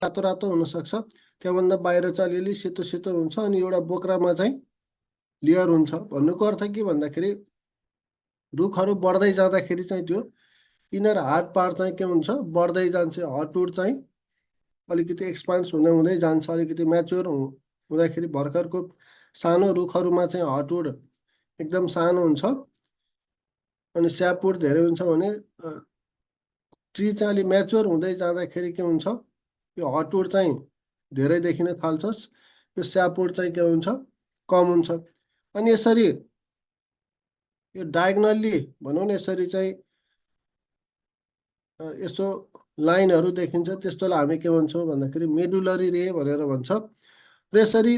रातो रातो हुनसक्छ, त्योभन्दा बाहिर चाहिँ अलिअलि सेतो सेतो हुन्छ अनि एउटा बोक्रामा चाहिँ लेयर हुन्छ। भन्नुको अर्थ के भन्दाखेरि रुखहरू बढ्दै जाँदाखेरि चाहिँ त्यो इनर हार्ड पार्ट चाहिँ के हुन्छ, बढ्दै जान्छ। हर्टवुड चाहिँ अलिकति एक्सपान्स हुँदै हुँदै जान्छ, अलिकति म्याच्योर हुँदाखेरि भर्खरको सानो रुखहरूमा चाहिँ हर्टवुड एकदम सानो हुन्छ अनि स्यापवुड धेरै हुन्छ भने ट्री चाहिँ अलि म्याच्योर हुँदै जाँदाखेरि के हुन्छ, यो हर्टवुड चाहिँ धेरै देखिन थाल्छ, यो स्यापवुड चाहिँ के हुन्छ, कम हुन्छ। अनि यसरी यो डायगनल्ली भनौँ न, यसरी चाहिँ यस्तो लाइनहरू देखिन्छ, त्यस्तोलाई हामी के भन्छौँ भन्दाखेरि मेडुलरी रे भनेर भन्छ। र यसरी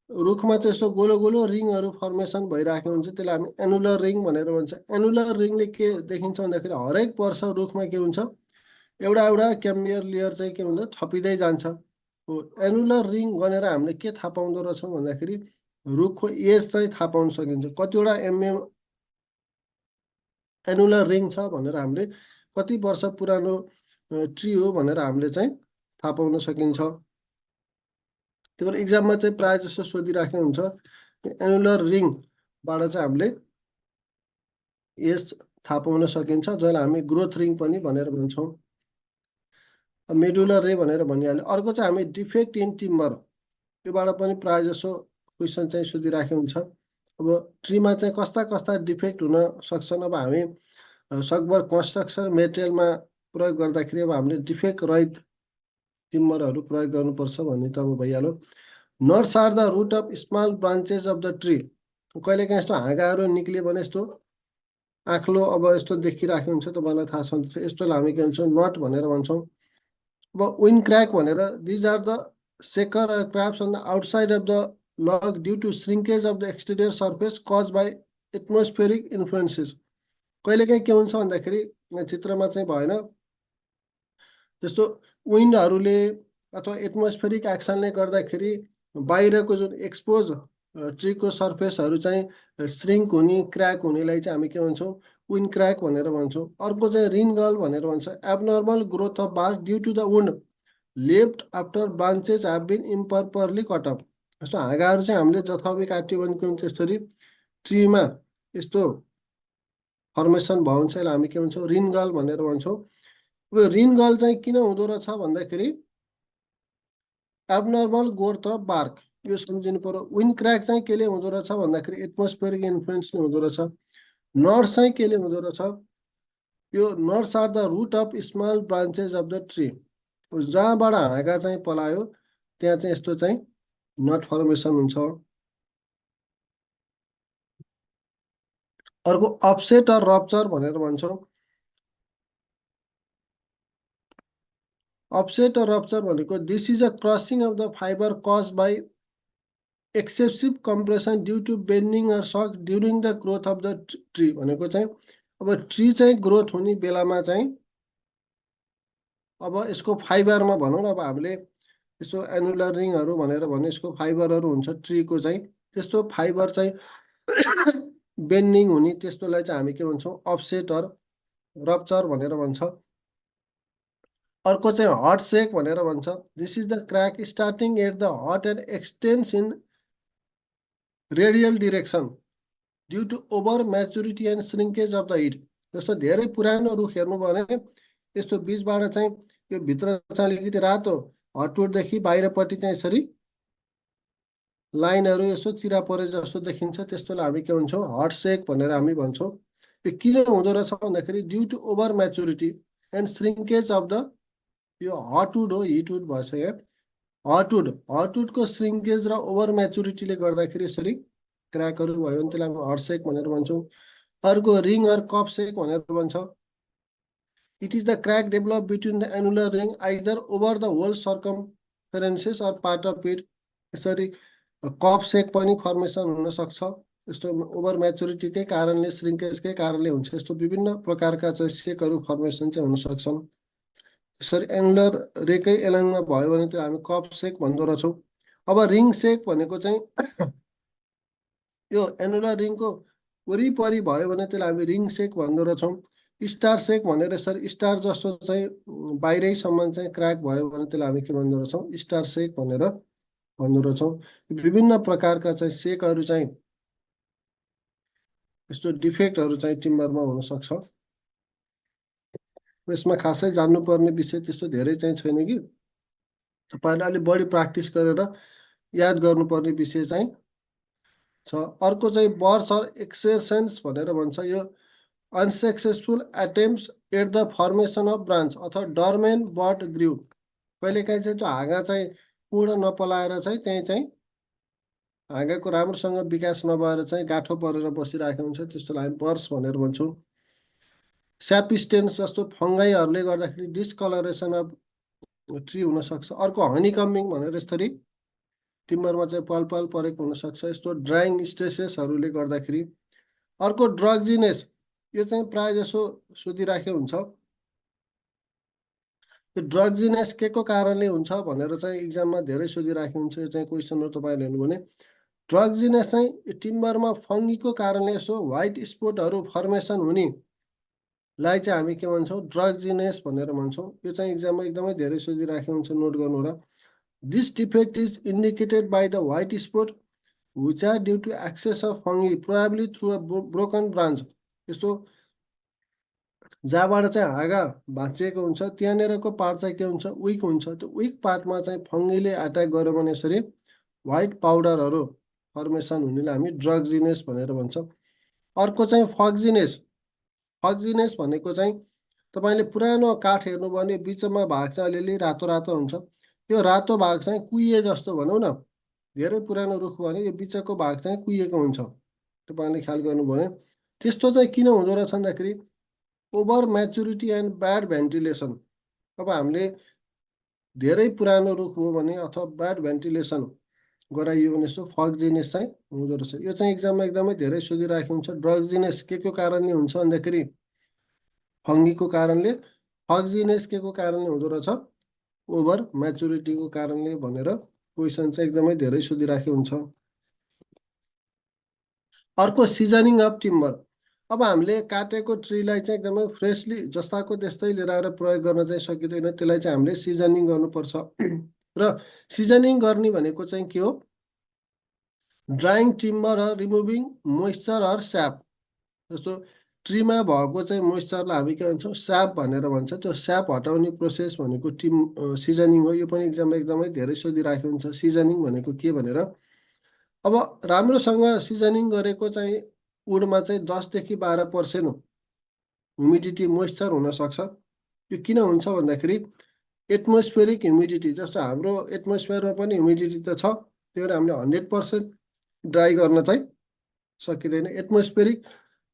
रुखमा चाहिँ यस्तो गोलो गोलो रिङहरू फर्मेसन भइरहेको हुन्छ, त्यसलाई हामी एनुलर रिङ भनेर भन्छ। एनुलर रिङले के देखिन्छ भन्दाखेरि हरेक वर्ष रुखमा के हुन्छ, एउटा एउटा क्याम्बियर लेयर चाहिँ के हुन्छ, थपिँदै जान्छ। हो, एनुलर रिङ भनेर हामीले के थाहा पाउँदो रहेछौँ भन्दाखेरि रुखको एज चाहिँ थाहा पाउन सकिन्छ, कतिवटा एमएम एनुलर रिङ छ भनेर हामीले कति वर्ष पुरानो ट्री हो भनेर हामीले चाहिँ थाहा पाउन सकिन्छ। त्यही भएर इक्जाममा चाहिँ प्रायः जस्तो सोधिराखेको हुन्छ, एनुलर रिङबाट चाहिँ हामीले एज थाहा पाउन सकिन्छ, जसलाई हामी ग्रोथ रिङ पनि भनेर भन्छौँ। मेडुलर रे भनेर भनिहाल्यो। अर्को चाहिँ हामी डिफेक्ट इन टिम्बर, त्योबाट पनि प्रायः जसो क्वेसन चाहिँ सोधिराखेको हुन्छ। अब ट्रीमा चाहिँ कस्ता कस्ता डिफेक्ट हुन सक्छन्, अब हामी सकभर कन्स्ट्रक्सन मेटेरियलमा प्रयोग गर्दाखेरि अब हामीले डिफेक्ट रहित टिम्बरहरू प्रयोग गर्नुपर्छ भन्ने त अब भइहाल्यो। Knots are the root of small branches of the tree. कहिलेकाहीँ यस्तो हाँगाहरू निक्लियो भने यस्तो आँख्लो अब यस्तो देखिराखेको हुन्छ, तपाईँलाई थाहा छ, यस्तोलाई हामी के भन्छौँ, नट भनेर भन्छौँ। अब विन्ड क्र्याक भनेर, these are the shaker crafts on the outside of the log due to shrinkage of the exterior surface caused by atmospheric influences. कहिलेकाहीँ के हुन्छ भन्दाखेरि चित्रमा चाहिँ भएन, जस्तो विन्डहरूले अथवा एटमोस्फेरिक एक्सनले गर्दाखेरि बाहिरको जुन एक्सपोज ट्रीको सर्फेसहरू चाहिँ श्रिङ्क हुने, क्र्याक हुनेलाई चाहिँ हामी के भन्छौँ, विन्ड क्र्याक भनेर भन्छौँ। अर्को चाहिँ रिनगल भनेर भन्छ, abnormal growth of bark due to the wound left after branches have been improperly cut off. यस्तो हाँगाहरू चाहिँ हामीले जथाभावी काट्यो भने के हुन्छ, यसरी ट्रीमा यस्तो फर्मेसन भयो भने चाहिँ हामी के भन्छौँ, रिनगल भनेर भन्छौँ। अब रिनगल चाहिँ किन हुँदो रहेछ भन्दाखेरि एबनर्मल ग्रोथ अफ बार्क, यो सम्झिनु पर्यो। विन्ड क्र्याक चाहिँ केले हुँदो रहेछ भन्दाखेरि एटमोस्फेरिक इन्फ्लुएन्सले हुँदो रहेछ। नट्स चाहिँ केले हुँदो रहेछ, यो knots are the root of small branches of the tree. जहाँबाट हाँगा चाहिँ पलायो त्यहाँ चाहिँ यस्तो चाहिँ नट फर्मेसन हुन्छ। अर्को अपसेट र रप्चर भनेर भन्छौँ। अपसेट र रप्चर भनेको this is a crushing of the fibre caused by excessive compression due to bending or shock during the growth of the tree भनेको चाहिँ अब ट्री चाहिँ ग्रोथ हुने बेलामा चाहिँ अब यसको फाइबरमा भनौँ न, अब हामीले यस्तो एनुलर रिङहरू भनेर भने यसको फाइबरहरू हुन्छ ट्रीको चाहिँ, त्यस्तो फाइबर चाहिँ बेन्डिङ हुने त्यस्तोलाई चाहिँ हामी के भन्छौँ, अपसेट अर रप्चर भनेर भन्छ। अर्को चाहिँ हट सेक भनेर भन्छ, this is the crack starting at the heart and extends in radial direction due to over maturity and shrinkage of the heat. जस्तो धेरै पुरानो रुख हेर्नुभयो भने यस्तो बिचबाट चाहिँ यो भित्र चाहिँ अलिकति रातो हटवुडदेखि बाहिरपट्टि चाहिँ यसरी लाइनहरू यसो चिरा परे जस्तो देखिन्छ, त्यस्तोलाई हामी के भन्छौँ, हट सेक भनेर हामी भन्छौँ। यो किन हुँदो रहेछ भन्दाखेरि due to over maturity and shrinkage of the, यो हटवुड हो, हिटवुड भएछ यहाँ, हटवुडको श्रिङ्केज र ओभर म्याचुरिटीले गर्दाखेरि यसरी क्र्याकहरू भयो भने त्यसलाई हामी हट सेक भनेर भन्छौँ। अर्को रिङ अर कप सेक भनेर भन्छ, it is the crack develop between the annular ring either over the whole circumferences or part of it. यसरी कप सेक पनि फर्मेसन हुनसक्छ, यस्तो ओभर म्याचुरिटीकै कारणले, श्रिङ्केजकै कारणले हुन्छ। यस्तो विभिन्न प्रकारका चाहिँ सेकहरू फर्मेसन चाहिँ हुन सक्छन्। यसरी एनुलर रेकै एलाङमा भयो भने त्यो हामी कप सेक भन्दो रहेछौँ। अब रिङ सेक भनेको चाहिँ यो एनुलर रिङको वरिपरि भयो भने त्यसलाई हामी रिङ सेक भन्दो रहेछौँ। स्टार सेक भनेर यसरी स्टार जस्तो चाहिँ बाहिरैसम्म चाहिँ क्र्याक भयो भने त्यसलाई हामी के भन्दो रहेछौँ स्टार सेक भनेर भन्दो रहेछौँ। विभिन्न प्रकारका चाहिँ सेकहरू चाहिँ यस्तो डिफेक्टहरू चाहिँ टिम्बरमा हुनसक्छ। यसमा खासै जान्नुपर्ने विषय त्यस्तो धेरै चाहिँ छैन कि तपाईँले अलिक बढी प्र्याक्टिस गरेर याद गर्नुपर्ने विषय चाहिँ छ। अर्को चाहिँ बर्स अर एक्सेसन्स भनेर भन्छ। यो unsuccessful attempts at the formation of branch अथवा डर्मेन बट ग्रु। कहिलेकाहीँ चाहिँ त्यो हाँगा चाहिँ पूर्ण नपलाएर चाहिँ त्यहीँ चाहिँ हाँगाको राम्रोसँग विकास नभएर चाहिँ गाँठो परेर बसिरहेको हुन्छ, त्यस्तोलाई हामी बर्स भनेर भन्छौँ। स्यापिस्टेन्स जस्तो फङ्गाईहरूले गर्दाखेरि डिस्कलरेसन अफ ट्री हुनसक्छ। अर्को हनीकम्बिङ भनेर यसरी टिम्बरमा चाहिँ पल पल परेको हुनसक्छ, यस्तो ड्राइङ स्ट्रेसेसहरूले गर्दाखेरि। अर्को ड्रग्जिनेस, यो चाहिँ प्रायः जसो सोधिराखेको हुन्छ। यो ड्रग्जिनेस के को कारणले हुन्छ भनेर चाहिँ इक्जाममा धेरै सोधिराखेको हुन्छ। यो चाहिँ क्वेसनहरू तपाईँले हेर्नु भने ड्रग्जिनेस चाहिँ टिम्बरमा फङ्गीको कारणले यसो व्हाइट स्पोटहरू फर्मेसन हुने लाई चाहिँ हामी के भन्छौँ ड्रग्जिनेस भनेर भन्छौँ। यो चाहिँ इक्जाममा एकदमै धेरै सोधिराखेको हुन्छ, नोट गर्नु होला। This defect is indicated by the white spot which are due to excess of fungi probably through a broken branch। यस्तो जहाँबाट चाहिँ हाँगा भाँचिएको हुन्छ त्यहाँनिरको पार्ट चाहिँ के हुन्छ विक हुन्छ। त्यो विक पार्टमा चाहिँ फङ्गीले एट्याक गर्यो भने यसरी व्हाइट पाउडरहरू फर्मेसन हुनेलाई हामी ड्रग्जिनेस भनेर भन्छौँ। अर्को चाहिँ फग्जिनेस। फग्जिनेस भनेको चाहिँ तपाईँले पुरानो काठ हेर्नुभयो भने बिचमा भाग चाहिँ अलिअलि रातो रातो हुन्छ। यो रातो भाग चाहिँ कुहिए जस्तो भनौँ न, धेरै पुरानो रुख भने यो बिचको भाग चाहिँ कुहिएको हुन्छ। तपाईँले ख्याल गर्नुभयो भने त्यस्तो चाहिँ किन हुँदो रहेछ भन्दाखेरि over maturity and bad ventilation. अब हामीले धेरै पुरानो रुख हो भने अथवा ब्याड भेन्टिलेसन गराइयो भने यस्तो फग्जिनेस चाहिँ हुँदो रहेछ। यो चाहिँ इक्जाममा एकदमै धेरै सोधिराखेको हुन्छ। ड्रग्जिनेस के को कारणले हुन्छ भन्दाखेरि फङ्गीको कारणले, फग्जिनेस के को कारणले हुँदो रहेछ ओभर म्याचुरिटीको कारणले भनेर क्वेसन चाहिँ एकदमै धेरै सोधिराखेको हुन्छ। अर्को सिजनिङ अफ टिम्बर। अब हामीले काटेको ट्रीलाई चाहिँ एकदमै फ्रेसली जस्ताको त्यस्तै लिएर आएर प्रयोग गर्न चाहिँ सकिँदैन, त्यसलाई चाहिँ हामीले सिजनिङ गर्नुपर्छ। र सिजनिङ गर्ने भनेको चाहिँ के हो, ड्राइङ टिम्बर र रिमुभिङ मोइस्चर अर स्याप। जस्तो ट्रीमा भएको चाहिँ मोइस्चरलाई हामी के भन्छौँ स्याप भनेर भन्छ। त्यो स्याप हटाउने प्रोसेस भनेको सिजनिङ हो। यो पनि इक्जाममा एकदमै धेरै सोधिराखेको हुन्छ सिजनिङ भनेको के भनेर। अब राम्रोसँग सिजनिङ गरेको चाहिँ वुडमा चाहिँ 10 देखि 12% ह्युमिडिटी मोइस्चर हुनसक्छ। यो किन हुन्छ भन्दाखेरि एटमोस्फेरिक ह्युमिडिटी, जस्तो हाम्रो एटमोस्फियरमा पनि ह्युमिडिटी त छ, त्यही भएर हामीले 100% ड्राई गर्न चाहिँ सकिँदैन। एटमोस्फेरिक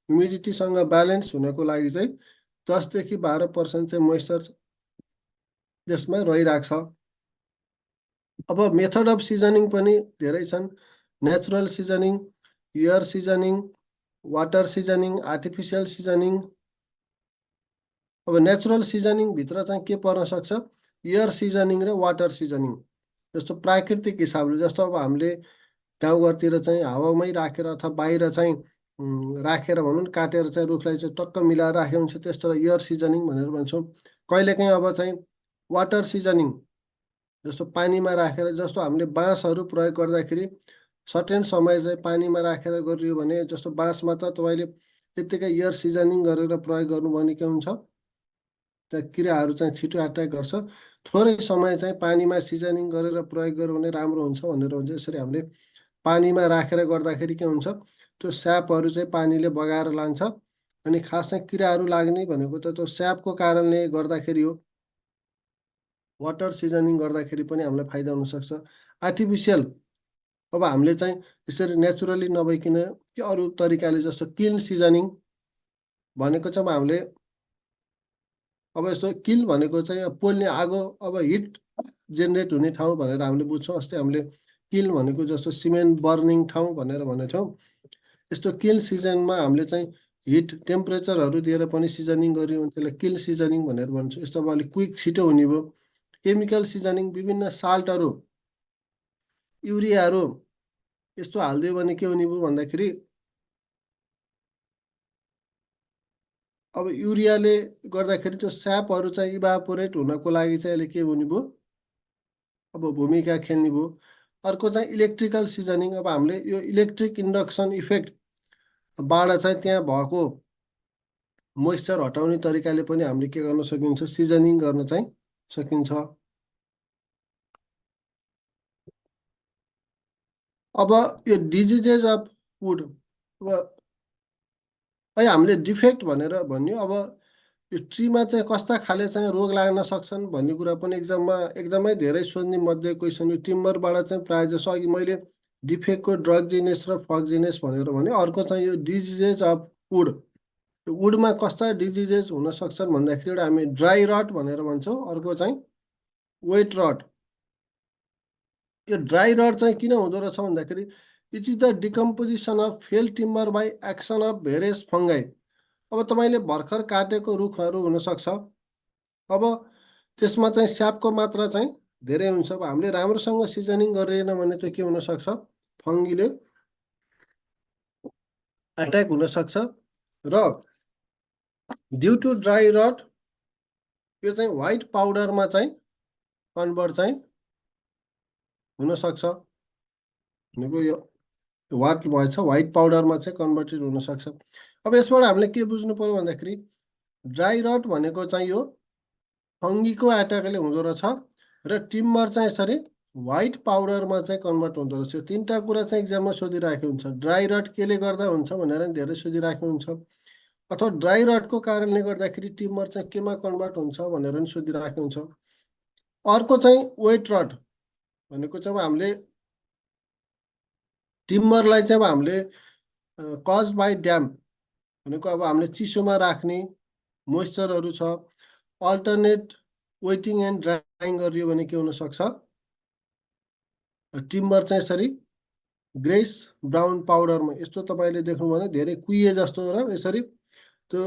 ह्युमिडिटीसँग ब्यालेन्स हुनको लागि चाहिँ 10 देखि 12% चाहिँ मोइस्चर त्यसमा रहिरहेको छ। अब मेथड अफ सिजनिङ पनि धेरै छन्। Natural seasoning, air seasoning, water seasoning, artificial seasoning. अब नेचुरल सिजनिङ भित्र चाहिँ के पर्न सक्छ, एयर सिजनिङ र वाटर सिजनिङ। जस्तो प्राकृतिक हिसाबले, जस्तो अब हामीले गाउँघरतिर चाहिँ हावामै राखेर अथवा बाहिर चाहिँ राखेर भनौँ न, काटेर चाहिँ रुखलाई चाहिँ टक्क मिलाएर राखेको हुन्छ, त्यस्तोलाई एयर सिजनिङ भनेर भन्छौँ। कहिलेकाहीँ अब चाहिँ वाटर सिजनिङ, जस्तो पानीमा राखेर, जस्तो हामीले बाँसहरू प्रयोग गर्दाखेरि सर्टेन समय चाहिँ पानीमा राखेर गरियो भने, जस्तो बाँसमा त तपाईँले त्यत्तिकै एयर सिजनिङ गरेर प्रयोग गर्नु भने के हुन्छ, त्यहाँ किराहरू चाहिँ छिटो एट्याक गर्छ। थोरै समय चाहिँ पानीमा सिजनिङ गरेर प्रयोग गर्यो भने राम्रो हुन्छ भनेर भन्छ। यसरी हामीले पानीमा राखेर गर्दाखेरि के हुन्छ, त्यो स्यापहरू चाहिँ पानीले बगाएर लान्छ। अनि खास चाहिँ किराहरू लाग्ने भनेको त त्यो स्यापको कारणले गर्दाखेरि हो। वाटर सिजनिङ गर्दाखेरि पनि हामीलाई फाइदा हुनसक्छ। आर्टिफिसियल, अब हामीले चाहिँ यसरी नेचुरली नभइकन कि अरू तरिकाले, जस्तो किल सिजनिङ भनेको चाहिँ अब हामीले अब यस्तो किल भनेको चाहिँ पोल्ने आगो, अब हिट जेनेरेट हुने ठाउँ भनेर हामीले बुझ्छौँ। अस्ति हामीले किल भनेको जस्तो सिमेन्ट बर्निङ ठाउँ भनेर भनेको छौँ। यस्तो किल सिजनमा हामीले चाहिँ हिट टेम्परेचरहरू दिएर पनि सिजनिङ गऱ्यौँ भने त्यसलाई किल सिजनिङ भनेर भन्छौँ। यस्तो अब अलिक क्विक छिटो हुने भयो। केमिकल सिजनिङ, विभिन्न साल्टहरू, युरियाहरू यस्तो हालिदियो भने के हुने भयो भन्दाखेरि अब युरियाले गर्दाखेरि त्यो स्यापहरू चाहिँ इभापोरेट हुनको लागि चाहिँ अहिले के हुने भयो, अब भूमिका खेल्ने भयो। अर्को चाहिँ इलेक्ट्रिकल सिजनिङ। अब हामीले यो इलेक्ट्रिक इन्डक्सन इफेक्टबाट चाहिँ त्यहाँ भएको मोइस्चर हटाउने तरिकाले पनि हामीले के गर्न सकिन्छ, सिजनिङ गर्न चाहिँ सकिन्छ। अब यो डिजिजेज अफ वुड, अब अहिले हामीले डिफेक्ट भनेर भन्यो। अब यो ट्रीमा चाहिँ कस्ता खाले चाहिँ रोग लाग्न सक्छन् भन्ने कुरा पनि एक्जाममा एकदमै धेरै सोध्ने मध्ये क्वेसन। यो टिम्बरबाट चाहिँ प्रायः जसो अघि मैले डिफेक्टको ड्रगजिनेस र फक्जिनेस भनेर भने, अर्को चाहिँ यो डिजिजेज अफ वुड। वुडमा कस्ता डिजिजेस हुन सक्छन् भन्दाखेरि एउटा हामी ड्राई रट भनेर भन्छौँ, अर्को चाहिँ वेट रट। यो ड्राई रट चाहिँ किन हुँदो रहेछ भन्दाखेरि it is the decomposition of fail timber by action of various फङ्गाई। अब तपाईँले भर्खर काटेको रुखहरू हुनसक्छ, अब त्यसमा चाहिँ स्यापको मात्रा चाहिँ धेरै हुन्छ। अब हामीले राम्रोसँग सिजनिङ गरेन भने त्यो के हुनसक्छ, फङ्गीले एट्याक हुनसक्छ। र ड्यु टु ड्राई रट यो चाहिँ व्हाइट पाउडरमा चाहिँ कन्भर्ट चाहिँ हुनसक्छ। भनेको यो वाट भएछ व्हाइट पाउडरमा चाहिँ कन्भर्टेड हुनसक्छ। अब यसबाट हामीले के बुझ्नु पर्यो भन्दाखेरि ड्राई रट भनेको चाहिँ यो फङ्गीको एट्याकले हुँदो रहेछ र टिम्बर चाहिँ यसरी व्हाइट पाउडरमा चाहिँ कन्भर्ट हुँदो रहेछ। यो तिनवटा कुरा चाहिँ एक्जाममा सोधिराखेको हुन्छ। ड्राई रट केले गर्दा हुन्छ भनेर धेरै सोधिराखेको हुन्छ, अथवा ड्राई रटको कारणले गर्दाखेरि टिम्बर चाहिँ केमा कन्भर्ट हुन्छ भनेर पनि सोधिराखेको हुन्छ। अर्को चाहिँ वेट रट भनेको चाहिँ अब हामीले टिम्बरलाई चाहिँ अब हामीले कज बाई ड्याम भनेको अब हामीले चिसोमा राख्ने मोइस्चरहरू छ, अल्टरनेट वेटिङ एन्ड ड्राइङ गरियो भने के हुनसक्छ, टिम्बर चाहिँ यसरी ग्रेस ब्राउन पाउडरमा यस्तो तपाईँले देख्नु भने धेरै कुहिए जस्तो र यसरी त्यो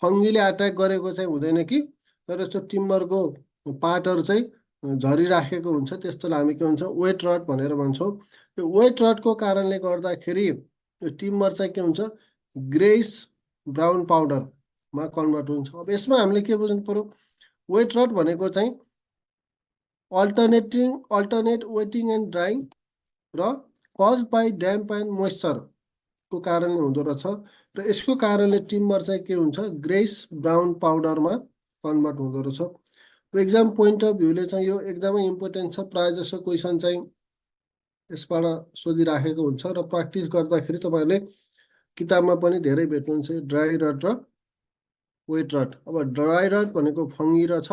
फङ्गीले एट्याक गरेको चाहिँ हुँदैन कि, तर यस्तो टिम्बरको पार्टहरू चाहिँ झरिराखेको हुन्छ, त्यस्तोलाई हामी के भन्छ, वेट रट भनेर भन्छौँ। यो वेट रटको कारणले गर्दाखेरि यो टिम्बर चाहिँ के हुन्छ, ग्रेस ब्राउन पाउडरमा कन्भर्ट हुन्छ। अब यसमा हामीले के बुझ्नु पर्यो, वेट रट भनेको चाहिँ अल्टरनेट वेटिङ एन्ड ड्राइङ र कज बाई ड्याम्प एन्ड मोइस्चरको कारणले हुँदो रहेछ र यसको कारणले टिम्बर चाहिँ के हुन्छ, ग्रेस ब्राउन पाउडरमा कन्भर्ट हुँदो रहेछ। एक्जाम पोइन्ट अफ भ्यूले चाहिँ यो एकदमै इम्पोर्टेन्ट छ। प्रायः जसो क्वेसन चाहिँ यसबाट सोधिराखेको हुन्छ र प्र्याक्टिस गर्दाखेरि तपाईँहरूले किताबमा पनि धेरै भेट्नुहुन्छ ड्राई रट र वेट रट। अब ड्राई रट भनेको फङ्गी र छ,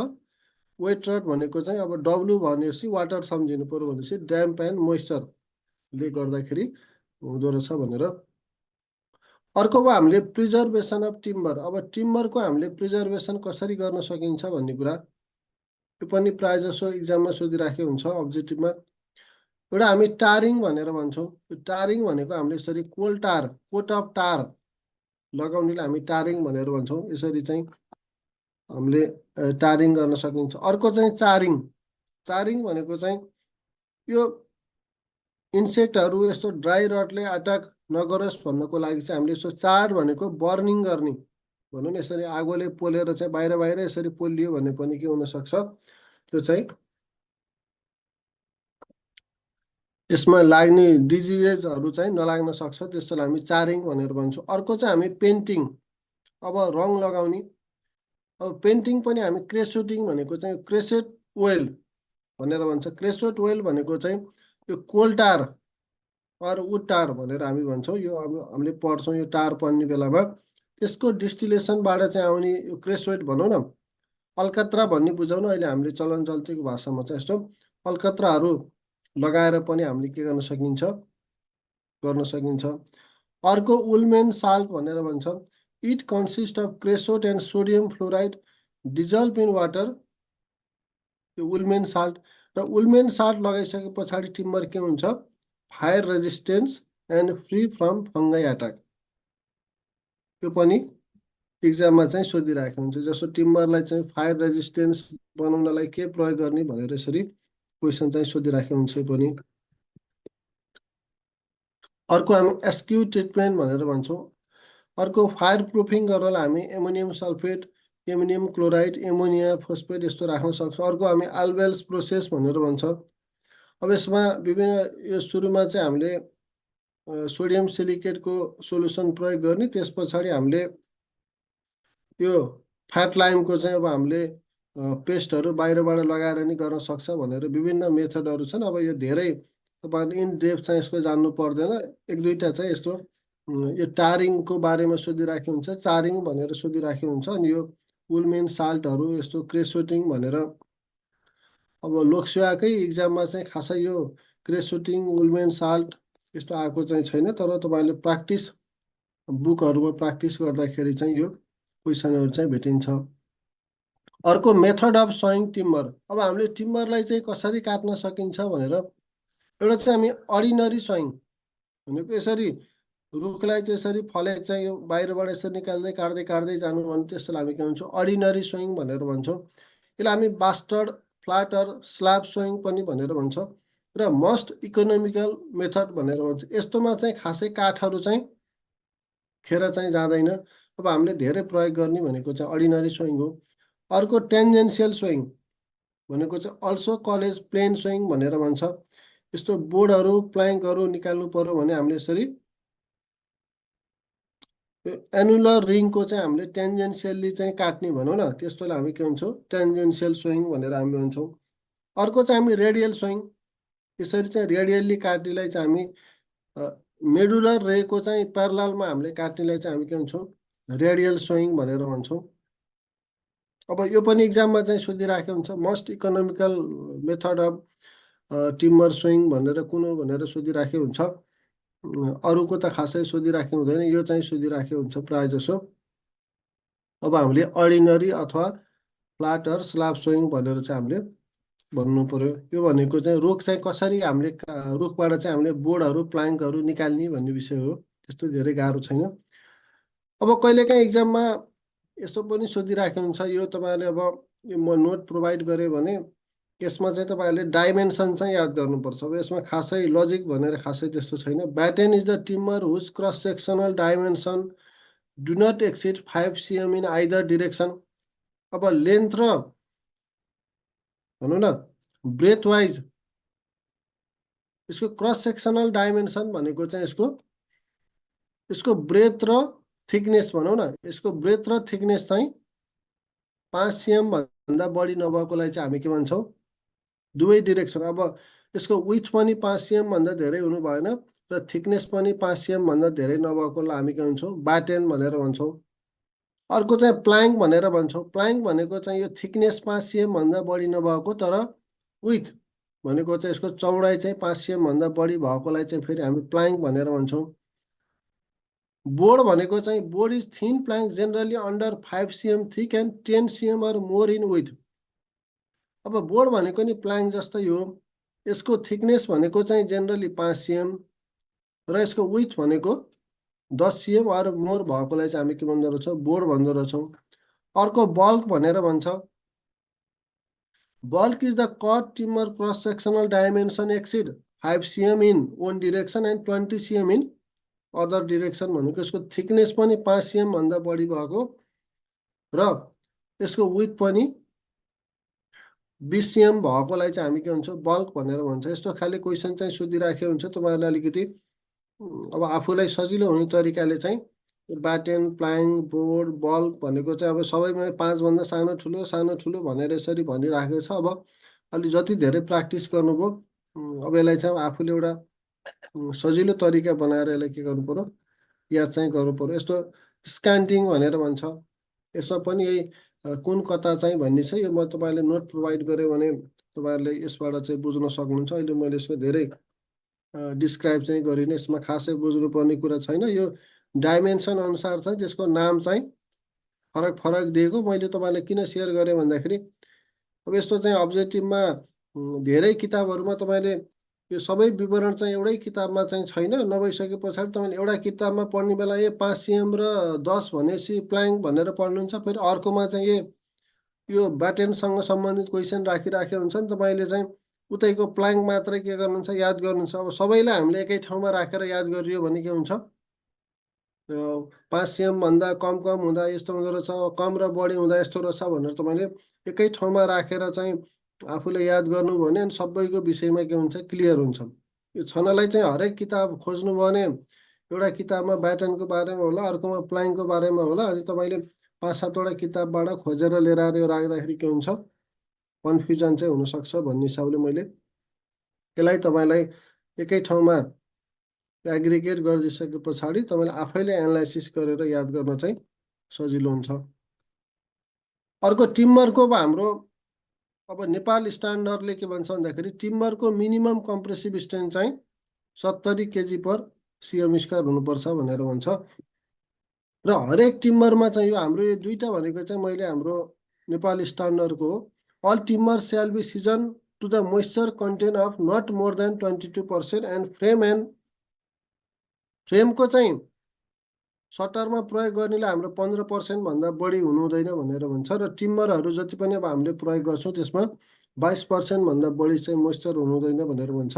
वेट रट भनेको चाहिँ अब डब्लु भनेपछि वाटर सम्झिनु पर्यो, भनेपछि ड्याम्प एन्ड मोइस्चरले गर्दाखेरि हुँदो रहेछ भनेर। अर्को अब हामीले प्रिजर्भेसन अफ टिम्बर। अब टिम्बरको हामीले प्रिजर्भेसन कसरी गर्न सकिन्छ भन्ने कुरा यो पनि प्रायः जसो इक्जाममा सोधिराखेको हुन्छ अब्जेक्टिभमा। एउटा हामी टारिङ भनेर भन्छौँ। यो टारिङ भनेको हामीले यसरी कोट अफ टार लगाउनेलाई हामी टारिङ भनेर भन्छौँ। यसरी चाहिँ हामीले टारिङ गर्न सकिन्छ। अर्को चाहिँ चारिङ भनेको चाहिँ यो इन्सेक्टहरू यस्तो ड्राई रटले अट्याक नगरोस् भन्नको लागि चाहिँ हामीले यसो चाड भनेको बर्निङ गर्ने भनौँ न, यसरी आगोले पोलेर चाहिँ बाहिर यसरी पोलियो भने पनि के हुनसक्छ, त्यो चाहिँ यसमा लाग्ने डिजिजेसहरू चाहिँ नलाग्न सक्छ, त्यस्तोलाई हामी चारिङ भनेर भन्छौँ। अर्को चाहिँ हामी पेन्टिङ, अब रङ लगाउने। अब पेन्टिङ पनि हामी क्रेसोटिङ भनेको चाहिँ क्रेसेट ओइल भनेर भन्छ। क्रेसोट ओइल भनेको चाहिँ यो कोल टार अरू वुड टार भनेर हामी भन्छौँ। यो अब हामीले पढ्छौँ यो टार पढ्ने बेलामा, त्यसको डिस्टिलेसनबाट चाहिँ आउने यो क्रेसोट भनौँ न, अलकत्रा भन्ने बुझाउन अहिले हामीले चलन चल्तीको भाषामा चाहिँ यस्तो अलकत्राहरू लगाएर पनि हामीले के गर्न सकिन्छ। अर्को उल्मेन साल्ट भनेर भन्छ। It consist of creosote and sodium fluoride dissolve in water. यो उल्मेन साल्ट र उल्मेन साल्ट लगाइसके पछाडि टिम्बर के हुन्छ, fire resistance and free from फङ्गाई attack. यो पनि इक्जाममा चाहिँ सोधिरहेको हुन्छ। जस्तो टिम्बरलाई चाहिँ फायर रेजिस्टेन्स बनाउनलाई के प्रयोग गर्ने भनेर यसरी क्वेसन चाहिँ सोधिराखेको हुन्छ। यो पनि अर्को हामी एस्क्यु ट्रिटमेन्ट भनेर भन्छौँ। अर्को फायर प्रुफिङ गर्नलाई हामी ammonium sulphate, ammonium chloride, ammonia phosphate यस्तो राख्न सक्छौँ। अर्को हामी अल्बेल्स प्रोसेस भनेर भन्छ। अब यसमा विभिन्न यो सुरुमा चाहिँ हामीले सोडियम सिलिकेटको सोल्युसन प्रयोग गर्ने, त्यस पछाडि हामीले यो फ्याट लाइमको चाहिँ अब हामीले पेस्टहरू बाहिरबाट लगाएर नि गर्न सक्छ भनेर विभिन्न मेथडहरू छन्। अब यो धेरै तपाईँहरूले इन डेप्थ चाहिँ यसको जान्नु पर्दैन, एक दुईवटा चाहिँ यस्तो यो टारिङको बारेमा सोधिराखेको हुन्छ, चारिङ भनेर सोधिराखेको हुन्छ। अनि यो उलमेन साल्टहरू यस्तो क्रेसोटिङ भनेर, अब लोकसेवाकै इक्जाममा चाहिँ खासै यो क्रेसोटिङ उलमेन साल्ट यस्तो आएको चाहिँ छैन, तर तपाईँहरूले प्र्याक्टिस बुकहरूमा प्र्याक्टिस गर्दाखेरि चाहिँ यो क्वेसनहरू चाहिँ भेटिन्छ। अर्को मेथड अफ सइङ टिम्बर। अब हामीले टिम्बरलाई चाहिँ कसरी काट्न सकिन्छ भनेर एउटा चाहिँ हामी अर्डिनरी सइङ भनेको यसरी रुखलाई चाहिँ यसरी फलेक चाहिँ यो बाहिरबाट यसरी निकाल्दै काट्दै काट्दै जानु भने त्यसलाई हामी के भन्छौँ, अर्डिनरी स्विङ भनेर भन्छौँ। यसलाई हामी बास्टर्ड, फ्ल्याटर, स्ल्याब स्विङ पनि भनेर भन्छौँ र मोस्ट इकोनोमिकल मेथड भनेर भन्छ। यस्तोमा चाहिँ खासै काठहरू चाहिँ खेर चाहिँ जाँदैन। अब हामीले धेरै प्रयोग गर्ने भनेको चाहिँ अर्डिनरी स्विङ हो। अर्को टेन्जेन्सियल स्विङ भनेको चाहिँ अल्सो कलेज प्लेन स्विङ भनेर भन्छ। यस्तो बोर्डहरू प्ल्याङ्कहरू निकाल्नु पर्यो भने हामीले यसरी एनुलर रिङको चाहिँ हामीले टेन्जेन्सियल्ली चाहिँ काट्ने भनौँ न, त्यस्तोलाई हामी के भन्छौँ, टेन्जेन्सियल स्विङ भनेर हामी भन्छौँ। अर्को चाहिँ हामी रेडियल स्विङ, यसरी चाहिँ रेडियल्ली काट्नेलाई चाहिँ हामी मेडुलर रेको चाहिँ प्यारललमा हामीले काट्नेलाई चाहिँ हामी के भन्छौँ, रेडियल स्विङ भनेर भन्छौँ। अब यो पनि इक्जाममा चाहिँ सोधिराखेको हुन्छ, most economical method of timber swing भनेर कुन हो भनेर सोधिराखेको हुन्छ। अरूको त खासै सोधिराखेको हुँदैन, यो चाहिँ सोधिराखेको हुन्छ प्रायः जसो। अब हामीले अर्डिनरी अथवा फ्ल्याटर, स्ल्याब स्विङ भनेर चाहिँ हामीले भन्नु पर्यो। यो भनेको चाहिँ रुख चाहिँ कसरी हामीले रुखबाट चाहिँ हामीले बोर्डहरू प्ल्याङ्कहरू निकाल्ने भन्ने विषय हो, त्यस्तो धेरै गाह्रो छैन। अब कहिलेकाहीँ इक्जाममा यस्तो पनि सोधिराखेको हुन्छ, यो तपाईँहरूले अब यो म नोट प्रोभाइड गरेँ भने यसमा चाहिँ तपाईँहरूले डाइमेन्सन चाहिँ याद गर्नुपर्छ। अब यसमा खासै लजिक भनेर खासै त्यस्तो छैन। Batten is the timber whose cross sectional dimension do not exceed 5 cm in either direction. अब लेन्थ र भनौँ न ब्रेथ वाइज यसको क्रस सेक्सनल डाइमेन्सन भनेको चाहिँ यसको ब्रेथ र थिकनेस भनौँ न, यसको ब्रेथ र थिकनेस चाहिँ 5 cm भन्दा बढी नभएकोलाई चाहिँ हामी के भन्छौँ, दुवै डिरेक्सन। अब यसको विथ पनि 5 cm भन्दा धेरै हुनु भएन र थिकनेस पनि 5 cm भन्दा धेरै नभएकोलाई हामी के भन्छौँ, ब्याटेन भनेर भन्छौँ। अर्को चाहिँ प्ल्याङ्क भनेर भन्छौँ। प्ल्याङ्क भनेको चाहिँ यो थिकनेस 5 cm भन्दा बढी नभएको तर विथ भनेको चाहिँ यसको चौडाइ चाहिँ 5 cm भन्दा बढी भएकोलाई चाहिँ फेरि हामी प्ल्याङ्क भनेर भन्छौँ। बोर्ड भनेको चाहिँ board is thin plank generally under 5 cm thick and 10 cm or more in width. अब बोर्ड भनेको नि प्ल्याङ्क जस्तै हो, यसको थिकनेस भनेको चाहिँ जेनरली 5 cm र यसको विथ भनेको 10 cm अर मोर भएकोलाई चाहिँ हामी के भन्दो रहेछौँ, बोर्ड भन्दो रहेछौँ। अर्को बल्क भनेर भन्छ। Bulk is the cut timber cross sectional dimension exceed 5 cm in one direction and 20 cm in other direction. भनेको यसको थिकनेस पनि 5 cm भन्दा बढी भएको र यसको विथ पनि 20 cm भएकोलाई चाहिँ हामी के भन्छौँ, बल्क भनेर भन्छ। यस्तो खाले क्वेसन चाहिँ सोधिराखेको हुन्छ तपाईँहरूले अलिकति अब आफूलाई सजिलो हुने तरिकाले चाहिँ ब्याटेन, प्ल्याङ्क, बोर्ड, बल्क भनेको चाहिँ अब सबैमा 5 भन्दा सानो ठुलो भनेर यसरी भनिराखेको छ। अब अलि जति धेरै प्र्याक्टिस गर्नुभयो, अब यसलाई चाहिँ आफूले एउटा सजिलो तरिका बनाएर यसलाई के गर्नु पर्यो, याद चाहिँ गर्नु पर्यो। यस्तो स्क्यान्टिङ भनेर भन्छ, यसमा पनि यही कुन कता चाहिँ भन्ने छ। यो म तपाईँहरूले नोट प्रोभाइड गरेँ भने तपाईँहरूले यसबाट चाहिँ बुझ्न सक्नुहुन्छ। अहिले मैले यसको धेरै डिस्क्राइब चाहिँ गरिनँ, यसमा खासै बुझ्नुपर्ने कुरा छैन। यो डाइमेन्सन अनुसार चाहिँ त्यसको नाम चाहिँ फरक फरक दिएको। मैले तपाईँलाई किन सेयर गरेँ भन्दाखेरि अब यस्तो चाहिँ अब्जेक्टिभमा धेरै किताबहरूमा तपाईँले यो सबै विवरण चाहिँ एउटै किताबमा चाहिँ छैन। नभइसके पछाडि तपाईँले एउटा किताबमा पढ्ने बेला 5 cm र 10 भनेपछि प्ल्याङ्क भनेर पढ्नुहुन्छ, फेरि अर्कोमा चाहिँ यो ब्याटेनसँग सम्बन्धित क्वेसन राखिराखेको हुन्छ नि, तपाईँले चाहिँ उतैको प्ल्याङ्क मात्रै के गर्नुहुन्छ, याद गर्नुहुन्छ। अब सबैलाई हामीले एकै ठाउँमा राखेर याद गरियो भने के हुन्छ, 5 CM भन्दा कम हुँदा यस्तो हुँदो रहेछ, कम र बढी हुँदा यस्तो रहेछ भनेर तपाईँले एकै ठाउँमा राखेर चाहिँ आफूले याद गर्नु भने अनि सबैको विषयमा के हुन्छ क्लियर हुन्छ। यो छनलाई चाहिँ हरेक किताब खोज्नु भने एउटा किताबमा ब्याटनको बारेमा होला, अर्कोमा प्लाइङको बारेमा होला, अनि तपाईँले 5-7वटा किताबबाट खोजेर लिएर आएर यो राख्दाखेरि के हुन्छ कन्फ्युजन चाहिँ हुनसक्छ भन्ने हिसाबले मैले यसलाई तपाईँलाई एकै ठाउँमा एग्रिगेट गरिदिइसके पछाडि तपाईँले आफैले एनालाइसिस गरेर याद गर्न चाहिँ सजिलो हुन्छ। अर्को टिम्बरको अब हाम्रो अब नेपाल स्ट्यान्डर्डले के भन्छ भन्दाखेरि टिम्बरको मिनिमम कम्प्रेसिभ स्ट्रेन्थ चाहिँ 70 kg/cm² हुनुपर्छ भनेर भन्छ। र हरेक टिम्बरमा चाहिँ यो हाम्रो यो दुईटा भनेको चाहिँ मैले हाम्रो नेपाल स्ट्यान्डर्डको हो। All timber shall be season to the moisture content of not more than 22% and फ्रेमको चाहिँ सटरमा प्रयोग गर्नेले हाम्रो 15% भन्दा बढी हुनु हुँदैन भनेर भन्छ। र टिम्बरहरू जति पनि अब हामीले प्रयोग गर्छौँ त्यसमा 22% भन्दा बढी चाहिँ मोइस्चर हुनु हुँदैन भनेर भन्छ।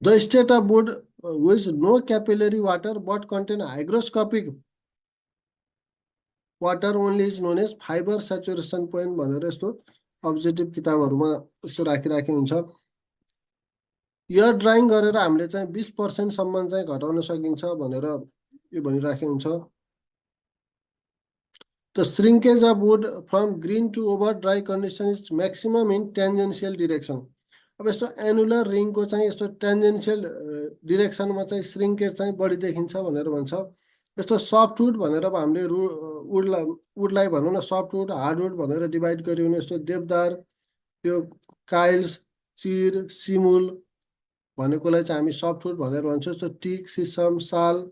The state of wood which no capillary water but contain hygroscopic water only is known as fibre saturation point भनेर यस्तो अब्जेक्टिभ किताबहरूमा यस्तो राखिराखेको हुन्छ। एयर ड्राइङ गरेर हामीले चाहिँ 20%सम्म चाहिँ घटाउन सकिन्छ भनेर यो भनिराखेको हुन्छ। The shrinkage of wood from green to over dry condition is maximum in tangential direction. अब यस्तो एनुलर रिङको चाहिँ यस्तो टेन्जेन्सियल डिरेक्सनमा चाहिँ श्रिङ्केज चाहिँ बढी देखिन्छ भनेर भन्छ। यस्तो सफ्ट वुड भनेर अब हामीले वुडलाई भनौँ न सफ्ट वुड हार्ड वुड भनेर डिभाइड गर्यो भने यस्तो देवदार, त्यो काइल्स, चिर, सिमुल भनेकोलाई चाहिँ हामी सफ्ट वुड भनेर भन्छौँ। यस्तो टिक, सिसम, साल,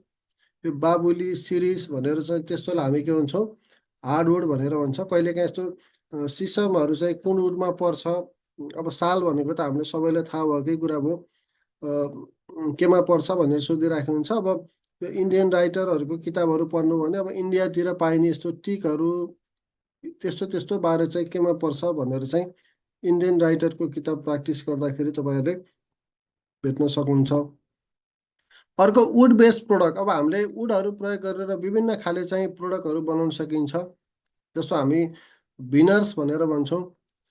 यो बाबुली, सिरिस भनेर चाहिँ त्यस्तोलाई हामी के भन्छौँ हार्डवुड भनेर भन्छ। कहिलेकाहीँ यस्तो सिसमहरू चाहिँ कुन वुडमा पर्छ, अब साल भनेको त हामीले सबैलाई थाहा भएकै कुरा भयो, केमा पर्छ भनेर सोधिराखेको हुन्छ। अब यो इन्डियन राइटरहरूको किताबहरू पढ्नु भने अब इन्डियातिर पाइने यस्तो टिकहरू त्यस्तो बारे चाहिँ केमा पर्छ भनेर चाहिँ इन्डियन राइटरको किताब प्र्याक्टिस गर्दाखेरि तपाईँहरूले भेट्न सक्नुहुन्छ। अर्को वुड बेस्ड प्रोडक्ट, अब हामीले वुडहरू प्रयोग गरेर विभिन्न खाले चाहिँ प्रोडक्टहरू बनाउन सकिन्छ। जस्तो हामी भिनर्स भनेर भन्छौँ।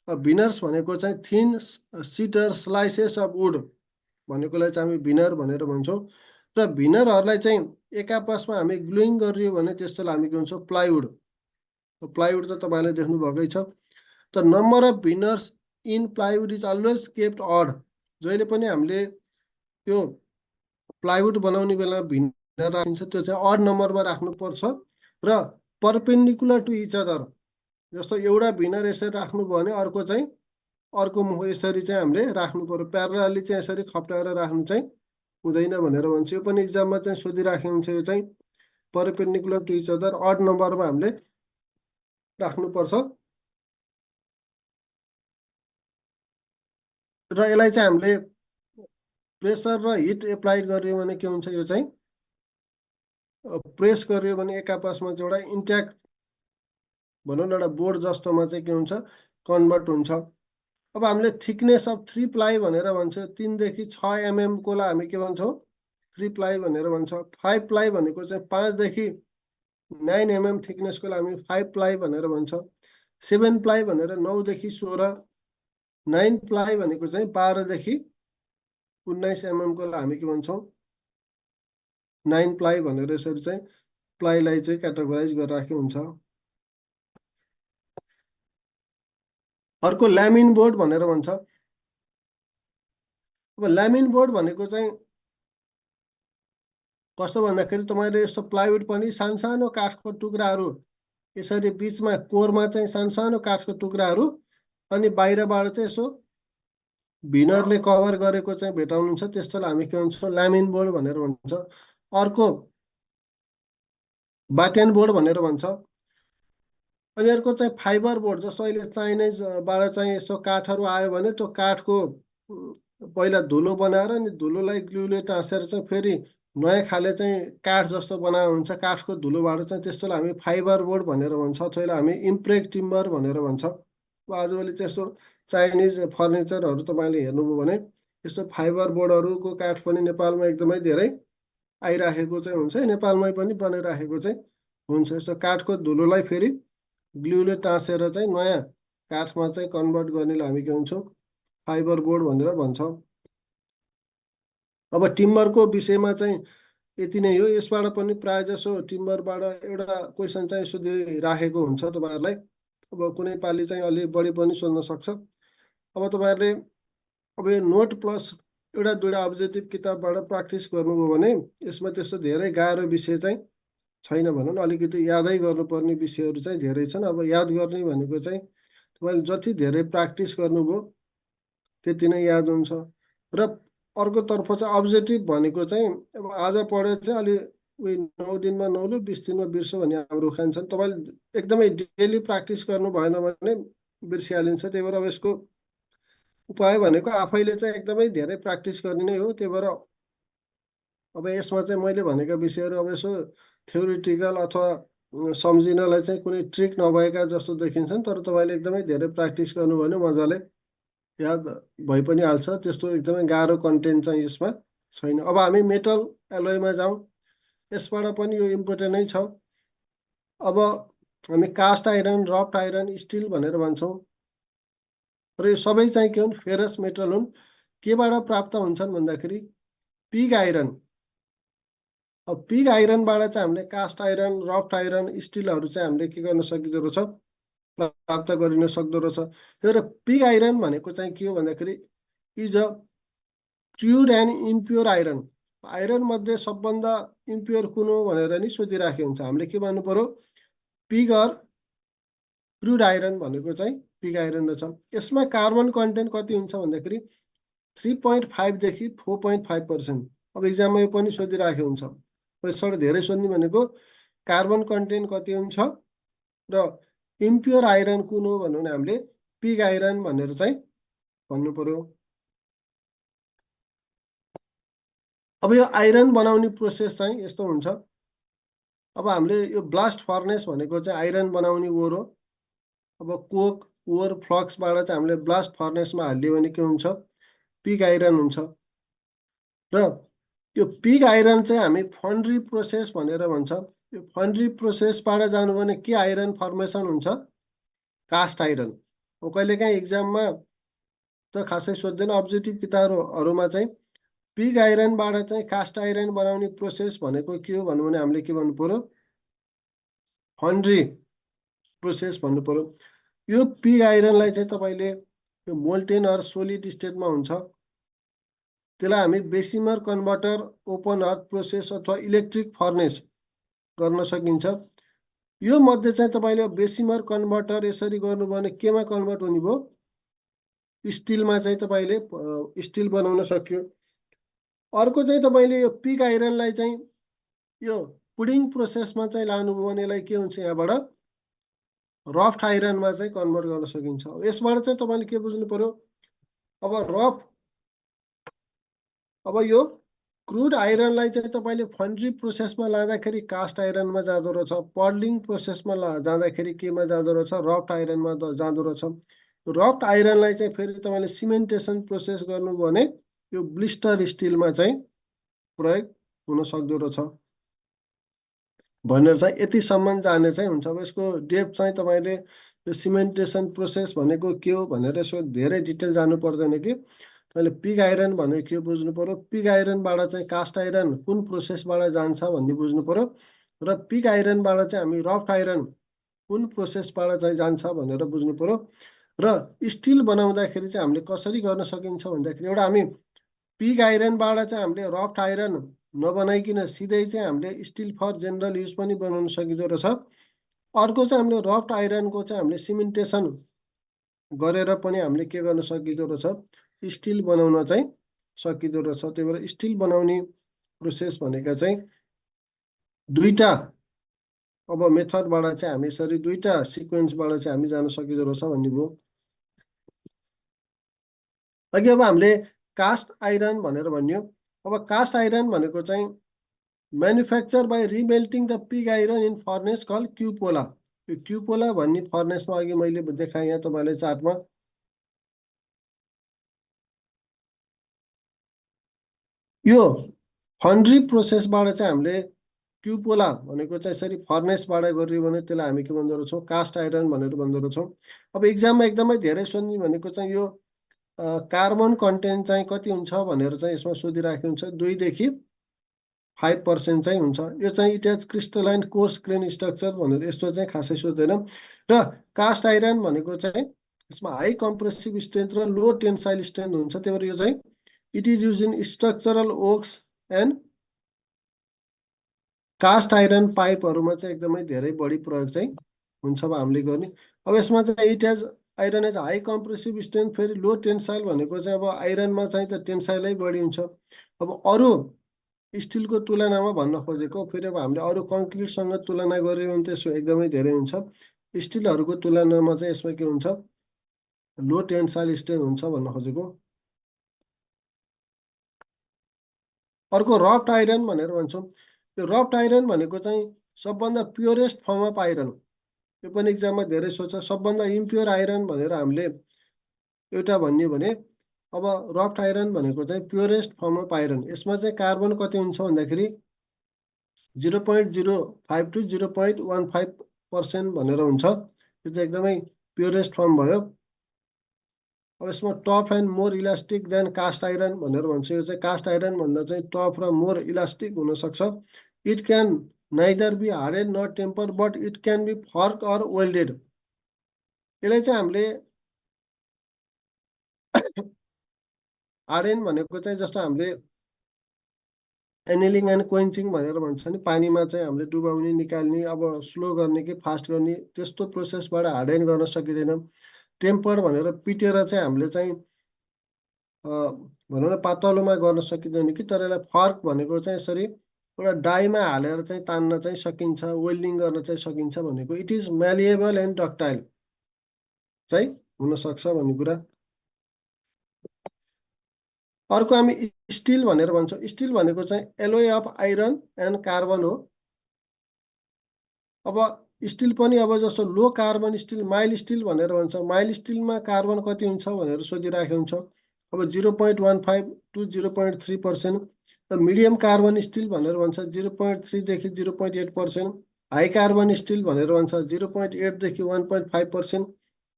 भिनर्स भनेको चाहिँ thin sheet or slices of wood भनेकोलाई चाहिँ हामी भिनर भनेर भन्छौँ। र भिनरहरूलाई चाहिँ एक आपसमा हामी ग्लुइङ गरियो भने त्यस्तोलाई हामी के भन्छौँ प्लाइवुड। प्लाइवुड त तपाईँले देख्नुभएकै छ। The number of veneers in plywood is always kept odd. जहिले पनि हामीले त्यो प्लाइवुड बनाउने बेला भिन्नर राखिन्छ त्यो चाहिँ अड नम्बरमा राख्नुपर्छ र परपेन्डिकुलर टु इच अदर। जस्तो एउटा भिनर यसरी राख्नुभयो भने अर्को चाहिँ अर्को यसरी चाहिँ हामीले राख्नु पर्यो, प्यारलली चाहिँ यसरी खप्टाएर राख्नु चाहिँ हुँदैन भनेर भन्छ। यो पनि इक्जाममा चाहिँ सोधिराखेको हुन्छ। यो चाहिँ perpendicular to each other odd नम्बरमा हामीले राख्नुपर्छ। र यसलाई चाहिँ हामीले प्रेसर र हिट एप्लाइड गरियो भने के हुन्छ, यो चाहिँ प्रेस गरियो भने एक आपसमा चाहिँ एउटा इन्ट्याक्ट भनौँ न एउटा बोर्ड जस्तोमा चाहिँ के हुन्छ कन्भर्ट हुन्छ। अब हामीले थिकनेस अफ 3 प्लाई भनेर भन्छ। 3 देखि 6 mm कोलाई हामी के भन्छौँ 3 प्लाई भनेर भन्छ। 5 प्लाई भनेको चाहिँ 5 देखि 9 mm थिकनेसकोलाई हामी 5 प्लाई भनेर भन्छ। 7 प्लाई भनेर 9 देखि 16, 9 प्लाई भनेको चाहिँ 12 देखि 19 mm कोलाई हामी के भन्छौँ 9 प्लाई भनेर यसरी चाहिँ प्लाईलाई चाहिँ क्याटेगोराइज गरिराखेको हुन्छ। अर्को ल्यामिन बोर्ड भनेर भन्छ। अब ल्यामिन बोर्ड भनेको चाहिँ कस्तो भन्दाखेरि तपाईँले यस्तो प्लाइवुड पनि सानो काठको टुक्राहरू यसरी बिचमा कोरमा चाहिँ सानो काठको टुक्राहरू अनि बाहिरबाट चाहिँ यसो भिनरले कभर गरेको चाहिँ भेटाउनुहुन्छ, त्यस्तोलाई हामी के भन्छौँ ल्यामिन बोर्ड भनेर भन्छ। अर्को बाटेन बोर्ड भनेर भन्छ। अनि अर्को चाहिँ फाइबर बोर्ड, जस्तो अहिले चाइनिजबाट चाहिँ यस्तो काठहरू आयो भने त्यो काठको पहिला धुलो बनाएर अनि धुलोलाई ग्लुले टाँसेर चाहिँ फेरि नयाँ खाले चाहिँ काठ जस्तो बनाएको हुन्छ काठको धुलोबाट चाहिँ, त्यस्तोलाई हामी फाइबर बोर्ड भनेर भन्छ। अथवा हामी इम्प्रेग टिम्बर भनेर भन्छ। आजभोलि चाहिँ यस्तो चाइनिज फर्निचरहरू तपाईँले हेर्नुभयो भने यस्तो फाइबर बोर्डहरूको काठ पनि नेपालमा एकदमै धेरै आइराखेको चाहिँ हुन्छ, नेपालमै पनि बनाइराखेको चाहिँ हुन्छ। यस्तो काठको धुलोलाई फेरि ग्लुले टाँसेर चाहिँ नयाँ काठमा चाहिँ कन्भर्ट गर्नेलाई हामी के भन्छौँ, फाइबर बोर्ड भनेर भन्छौँ। अब टिम्बरको विषयमा चाहिँ यति नै हो। यसबाट पनि प्रायः जसो टिम्बरबाट एउटा क्वेसन चाहिँ सोधिराखेको हुन्छ तपाईँहरूलाई। अब कुनै पालि चाहिँ अलि बढी पनि सोध्न सक्छ। अब तपाईँहरूले अब यो नोट प्लस एउटा दुईवटा अब्जेक्टिभ किताबबाट प्र्याक्टिस गर्नुभयो भने यसमा त्यस्तो धेरै गाह्रो विषय चाहिँ छैन भनौँ न। अलिकति यादै गर्नुपर्ने विषयहरू चाहिँ धेरै छन्। अब याद गर्ने भनेको चाहिँ तपाईँले जति धेरै प्र्याक्टिस गर्नुभयो त्यति नै याद हुन्छ। र अर्कोतर्फ चाहिँ अब्जेक्टिभ भनेको चाहिँ अब आज पढ्यो चाहिँ अलि उयो 9 दिनमा नौलो 20 दिनमा बिर्सो भन्ने हाम्रो उखान छ। तपाईँले एकदमै डेली प्र्याक्टिस गर्नु भएन भने बिर्सिहालिन्छ। त्यही भएर अब यसको उपाय भनेको आफैले चाहिँ एकदमै धेरै प्र्याक्टिस गर्ने नै हो। त्यही भएर अब यसमा चाहिँ मैले भनेका विषयहरू अब यसो थ्योरिटिकल अथवा सम्झिनलाई चाहिँ कुनै ट्रिक नभएका जस्तो देखिन्छन्, तर तपाईँले एकदमै धेरै प्र्याक्टिस गर्नुभयो भने मजाले याद भइ पनि हाल्छ। त्यस्तो एकदमै गाह्रो कन्टेन्ट चाहिँ यसमा छैन। अब हामी मेटल एलोयमा जाउँ। यसबाट पनि यो इम्पोर्टेन्ट नै छ। अब हामी caste iron, ruffed iron, still भनेर भन्छौँ र यो सबै चाहिँ के हुन्, फेरस मेटल हुन्। केबाट प्राप्त हुन्छन् भन्दाखेरि पिग आइरन। अब पिग आइरनबाट चाहिँ हामीले कास्ट आइरन, रफ्ट आइरन, स्टिलहरू चाहिँ हामीले के गर्न सकिँदो रहेछ, प्राप्त गरिन सक्दो रहेछ। त्यही भएर पिग आइरन भनेको चाहिँ के हो भन्दाखेरि is a pure and impure iron. Iron मध्ये सबभन्दा इम्प्योर कुन हो भनेर नि सोधिराखेको हुन्छ। हामीले के भन्नु पर्यो, पिग अर क्रुड आइरन भनेको चाहिँ पिग आइरन रहेछ। यसमा कार्बन कन्टेन्ट कति हुन्छ भन्दाखेरि 3.5 देखि 4.5%। अब इक्जाममा यो पनि सोधिराखेको हुन्छ। यसबाट धेरै सोध्ने भनेको कार्बन कन्टेन्ट कति हुन्छ र इम्प्योर आइरन कुन हो भन्नु भने हामीले पिग आइरन भनेर चाहिँ भन्नु पर्यो। अब यो आइरन बनाउने प्रोसेस चाहिँ यस्तो हुन्छ। अब हामीले यो ब्लास्ट फर्नेस भनेको चाहिँ आइरन बनाउने ओर हो। अब कोक ओर फ्लक्सबाट चाहिँ हामीले ब्लास्ट फर्नेसमा हालिदियो भने के हुन्छ, पिग आइरन हुन्छ। र यो पिग आइरन चाहिँ हामी फन्ड्री प्रोसेस भनेर भन्छ। यो फन्ड्री प्रोसेसबाट जानु भने के आइरन फर्मेसन हुन्छ, कास्ट आइरन। अब कहिलेकाहीँ इक्जाममा त खासै सोध्दैन, अब्जेक्टिभ किताबहरूमा चाहिँ पिग आइरनबाट चाहिँ कास्ट आइरन बनाउने प्रोसेस भनेको के हो भन्नु भने हामीले के भन्नु पर्यो, फन्ड्री प्रोसेस भन्नु पर्यो। यो पिग आइरनलाई चाहिँ तपाईँले यो मोल्टेन अर सोलिड स्टेटमा हुन्छ, त्यसलाई हामी बेसिमर कन्भर्टर, ओपन अर्थ प्रोसेस अथवा इलेक्ट्रिक फर्नेस गर्न सकिन्छ। यो मध्ये चाहिँ तपाईँले बेसिमर कन्भर्टर यसरी गर्नुभयो भने केमा कन्भर्ट हुने भयो, स्टिलमा चाहिँ तपाईँले स्टिल बनाउन सक्यो। अर्को चाहिँ तपाईँले यो पिग आइरनलाई चाहिँ यो पुडिङ प्रोसेसमा चाहिँ लानुभयो भने यसलाई के हुन्छ, यहाँबाट रफ्ट आइरनमा चाहिँ कन्भर्ट गर्न सकिन्छ। यसबाट चाहिँ तपाईँले के बुझ्नु पर्यो, अब यो क्रुड आइरनलाई चाहिँ तपाईँले फन्ड्री प्रोसेसमा लाँदाखेरि कास्ट आइरनमा जाँदो रहेछ, पर्लिङ प्रोसेसमा जाँदाखेरि केमा जाँदो रहेछ, रफ्ट आइरनमा जाँदो रहेछ। रफ्ट आइरनलाई चाहिँ फेरि तपाईँले सिमेन्टेसन प्रोसेस गर्नुभयो भने यो ब्लिस्टर स्टिलमा चाहिँ प्रयोग हुन सक्दो रहेछ भनेर चाहिँ यतिसम्म जाने चाहिँ हुन्छ। अब यसको डेप्थ चाहिँ तपाईँले यो सिमेन्टेसन प्रोसेस भनेको के हो भनेर यसो धेरै डिटेल जानु पर्दैन कि तपाईँले पिग आइरन भनेको के बुझ्नु पर्यो, पिग आइरनबाट चाहिँ कास्ट आइरन कुन प्रोसेसबाट जान्छ भन्ने बुझ्नु पर्यो, र पिग आइरनबाट चाहिँ हामी रफ्ट आइरन कुन प्रोसेसबाट चाहिँ जान्छ भनेर बुझ्नु पर्यो। र स्टिल बनाउँदाखेरि चाहिँ हामीले कसरी गर्न सकिन्छ भन्दाखेरि एउटा हामी पिग आइरनबाट चाहिँ हामीले रफ्ट आइरन नबनाइकन सिधै चाहिँ हामीले स्टिल फर जेनरल युज पनि बनाउन सकिँदो रहेछ। अर्को चाहिँ हामीले रफ्ट आइरनको चाहिँ हामीले सिमेन्टेसन गरेर पनि हामीले के गर्न सकिँदो रहेछ, स्टिल बनाउन चाहिँ सकिँदो रहेछ। त्यही भएर स्टिल बनाउने प्रोसेस भनेका चाहिँ दुईटा अब मेथडबाट चाहिँ हामी यसरी दुईटा सिक्वेन्सबाट चाहिँ हामी जान सकिँदो रहेछ भन्ने भयो। अघि अब हामीले कास्ट आइरन भनेर भन्यो। अब कास्ट आइरन भनेको चाहिँ manufacture by remelting the pig iron in furnace call cupola. यो क्युपोला भन्ने फर्नेसमा अघि मैले देखाएँ यहाँ तपाईँलाई चार्टमा। यो फन्ड्री प्रोसेसबाट चाहिँ हामीले क्युपोला भनेको चाहिँ यसरी फर्नेसबाट गरियो भने त्यसलाई हामी के भन्दो रहेछौँ कास्ट आइरन भनेर भन्दो रहेछौँ। अब इक्जाममा एकदमै धेरै सोध्ने भनेको चाहिँ यो कार्बन कन्टेन्ट चाहिँ कति हुन्छ भनेर चाहिँ यसमा सोधिराखेको हुन्छ 2 देखि 5% चाहिँ हुन्छ। यो चाहिँ it has crystalline coarse grain structure भनेर यस्तो चाहिँ खासै सोध्दैन। र कास्ट आइरन भनेको चाहिँ यसमा हाई कम्प्रेसिभ स्ट्रेन्थ र लो टेन्साइल स्ट्रेन्थ हुन्छ। त्यही भएर यो चाहिँ it is use in structural works and cast iron पाइपहरूमा चाहिँ एकदमै धेरै बढी प्रयोग चाहिँ हुन्छ अब हामीले गर्ने। अब यसमा चाहिँ it has iron as high compressive strength, फेरि लो टेन्साइल भनेको चाहिँ अब आइरनमा चाहिँ त टेन्साइलै बढी हुन्छ। अब अरू स्टिलको तुलनामा भन्न खोजेको, फेरि अब हामीले अरू कङ्क्रिटसँग तुलना गऱ्यो भने त्यसो एकदमै धेरै हुन्छ। स्टिलहरूको तुलनामा चाहिँ यसमा के हुन्छ लो टेन्साइल स्ट्रेन्थ हुन्छ भन्न खोजेको। अर्को रफ्ट आइरन भनेर भन्छौँ। यो रफ्ट आइरन भनेको चाहिँ सबभन्दा प्योरेस्ट फर्म अफ आइरन। यो पनि इक्जाममा धेरै सोध्छ। सबभन्दा इम्प्योर आइरन भनेर हामीले एउटा भन्यो भने अब रफ्ट आइरन भनेको चाहिँ प्योरेस्ट फर्म अफ आइरन। यसमा चाहिँ कार्बन कति हुन्छ भन्दाखेरि 0.05 to 0.15% भनेर हुन्छ। यो चाहिँ एकदमै प्योरेस्ट फर्म भयो। अब यसमा tough and more elastic than cast iron भनेर भन्छ। यो चाहिँ कास्ट आइरन भन्दा चाहिँ टफ र मोर इलास्टिक हुनसक्छ। It can neither be hardened not temper but it can be forged or welded. यसलाई चाहिँ हामीले हार्डेन भनेको चाहिँ जस्तो हामीले एनेलिङ एन्ड क्वेन्चिङ भनेर भन्छ नि, पानीमा चाहिँ हामीले डुबाउने निकाल्ने, अब स्लो गर्ने कि फास्ट गर्ने, त्यस्तो प्रोसेसबाट हार्डेन गर्न सकिँदैन। टेम्पर भनेर पिटेर चाहिँ हामीले चाहिँ भनौँ न पातलोमा गर्न सकिँदैन कि, तर यसलाई फर्क भनेको चाहिँ यसरी एउटा डाईमा हालेर चाहिँ तान्न चाहिँ सकिन्छ, वेल्डिङ गर्न चाहिँ सकिन्छ भनेको। इट इज म्यालिएबल एन्ड डक्टाइल चाहिँ हुनसक्छ भन्ने कुरा। अर्को हामी स्टिल भनेर भन्छौँ। स्टिल भनेको चाहिँ alloy of iron and carbon हो। अब स्टिल पनि अब जस्तो low carbon still mild still भनेर भन्छ। माइल्ड स्टिलमा कार्बन कति हुन्छ भनेर सोधिराखेको हुन्छ। अब 0.15 to 0.3%। मिडियम कार्बन स्टिल भनेर भन्छ 0.3 देखि 0.8%। हाई कार्बन स्टिल भनेर भन्छ 0.8 देखि 1.5%।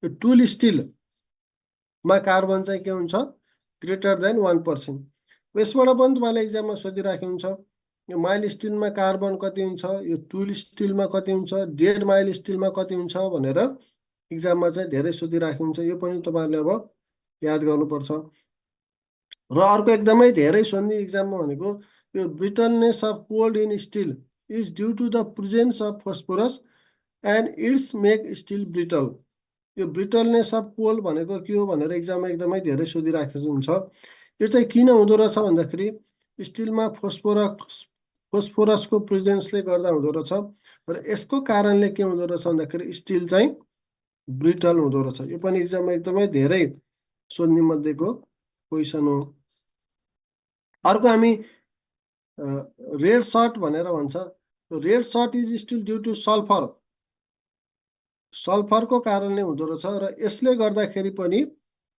यो टुल स्टिलमा कार्बन चाहिँ के हुन्छ ग्रेटर देन 1%। यसबाट पनि तपाईँले इक्जाममा सोधिराखेको हुन्छ। यो माइल्ड स्टिलमा कार्बन कति हुन्छ, यो टुल स्टिलमा कति हुन्छ, डेड माइल्ड स्टिलमा कति हुन्छ भनेर इक्जाममा चाहिँ धेरै सोधिराखेको हुन्छ। यो पनि तपाईँहरूले अब याद गर्नुपर्छ। र अर्को एकदमै धेरै सोध्ने इक्जाममा भनेको यो brittleness of cold in steel is due to the presence of phosphorus and its make steel brittle. यो ब्रिटलनेस अफ कोल्ड भनेको के हो भनेर इक्जाममा एकदमै धेरै सोधिराखेको हुन्छ। यो चाहिँ किन हुँदो रहेछ भन्दाखेरि स्टिलमा फोस्फोरसको प्रेजेन्सले गर्दा हुँदो रहेछ। र यसको कारणले के हुँदो रहेछ भन्दाखेरि स्टिल चाहिँ ब्रिटल हुँदो रहेछ। यो पनि इक्जाममा एकदमै धेरै सोध्ने मध्येको क्वेसन हो। अर्को हामी रेड सर्ट भनेर भन्छ। Red short is steel due to sulphur. सल्फरको कारणले हुँदो रहेछ र यसले गर्दाखेरि पनि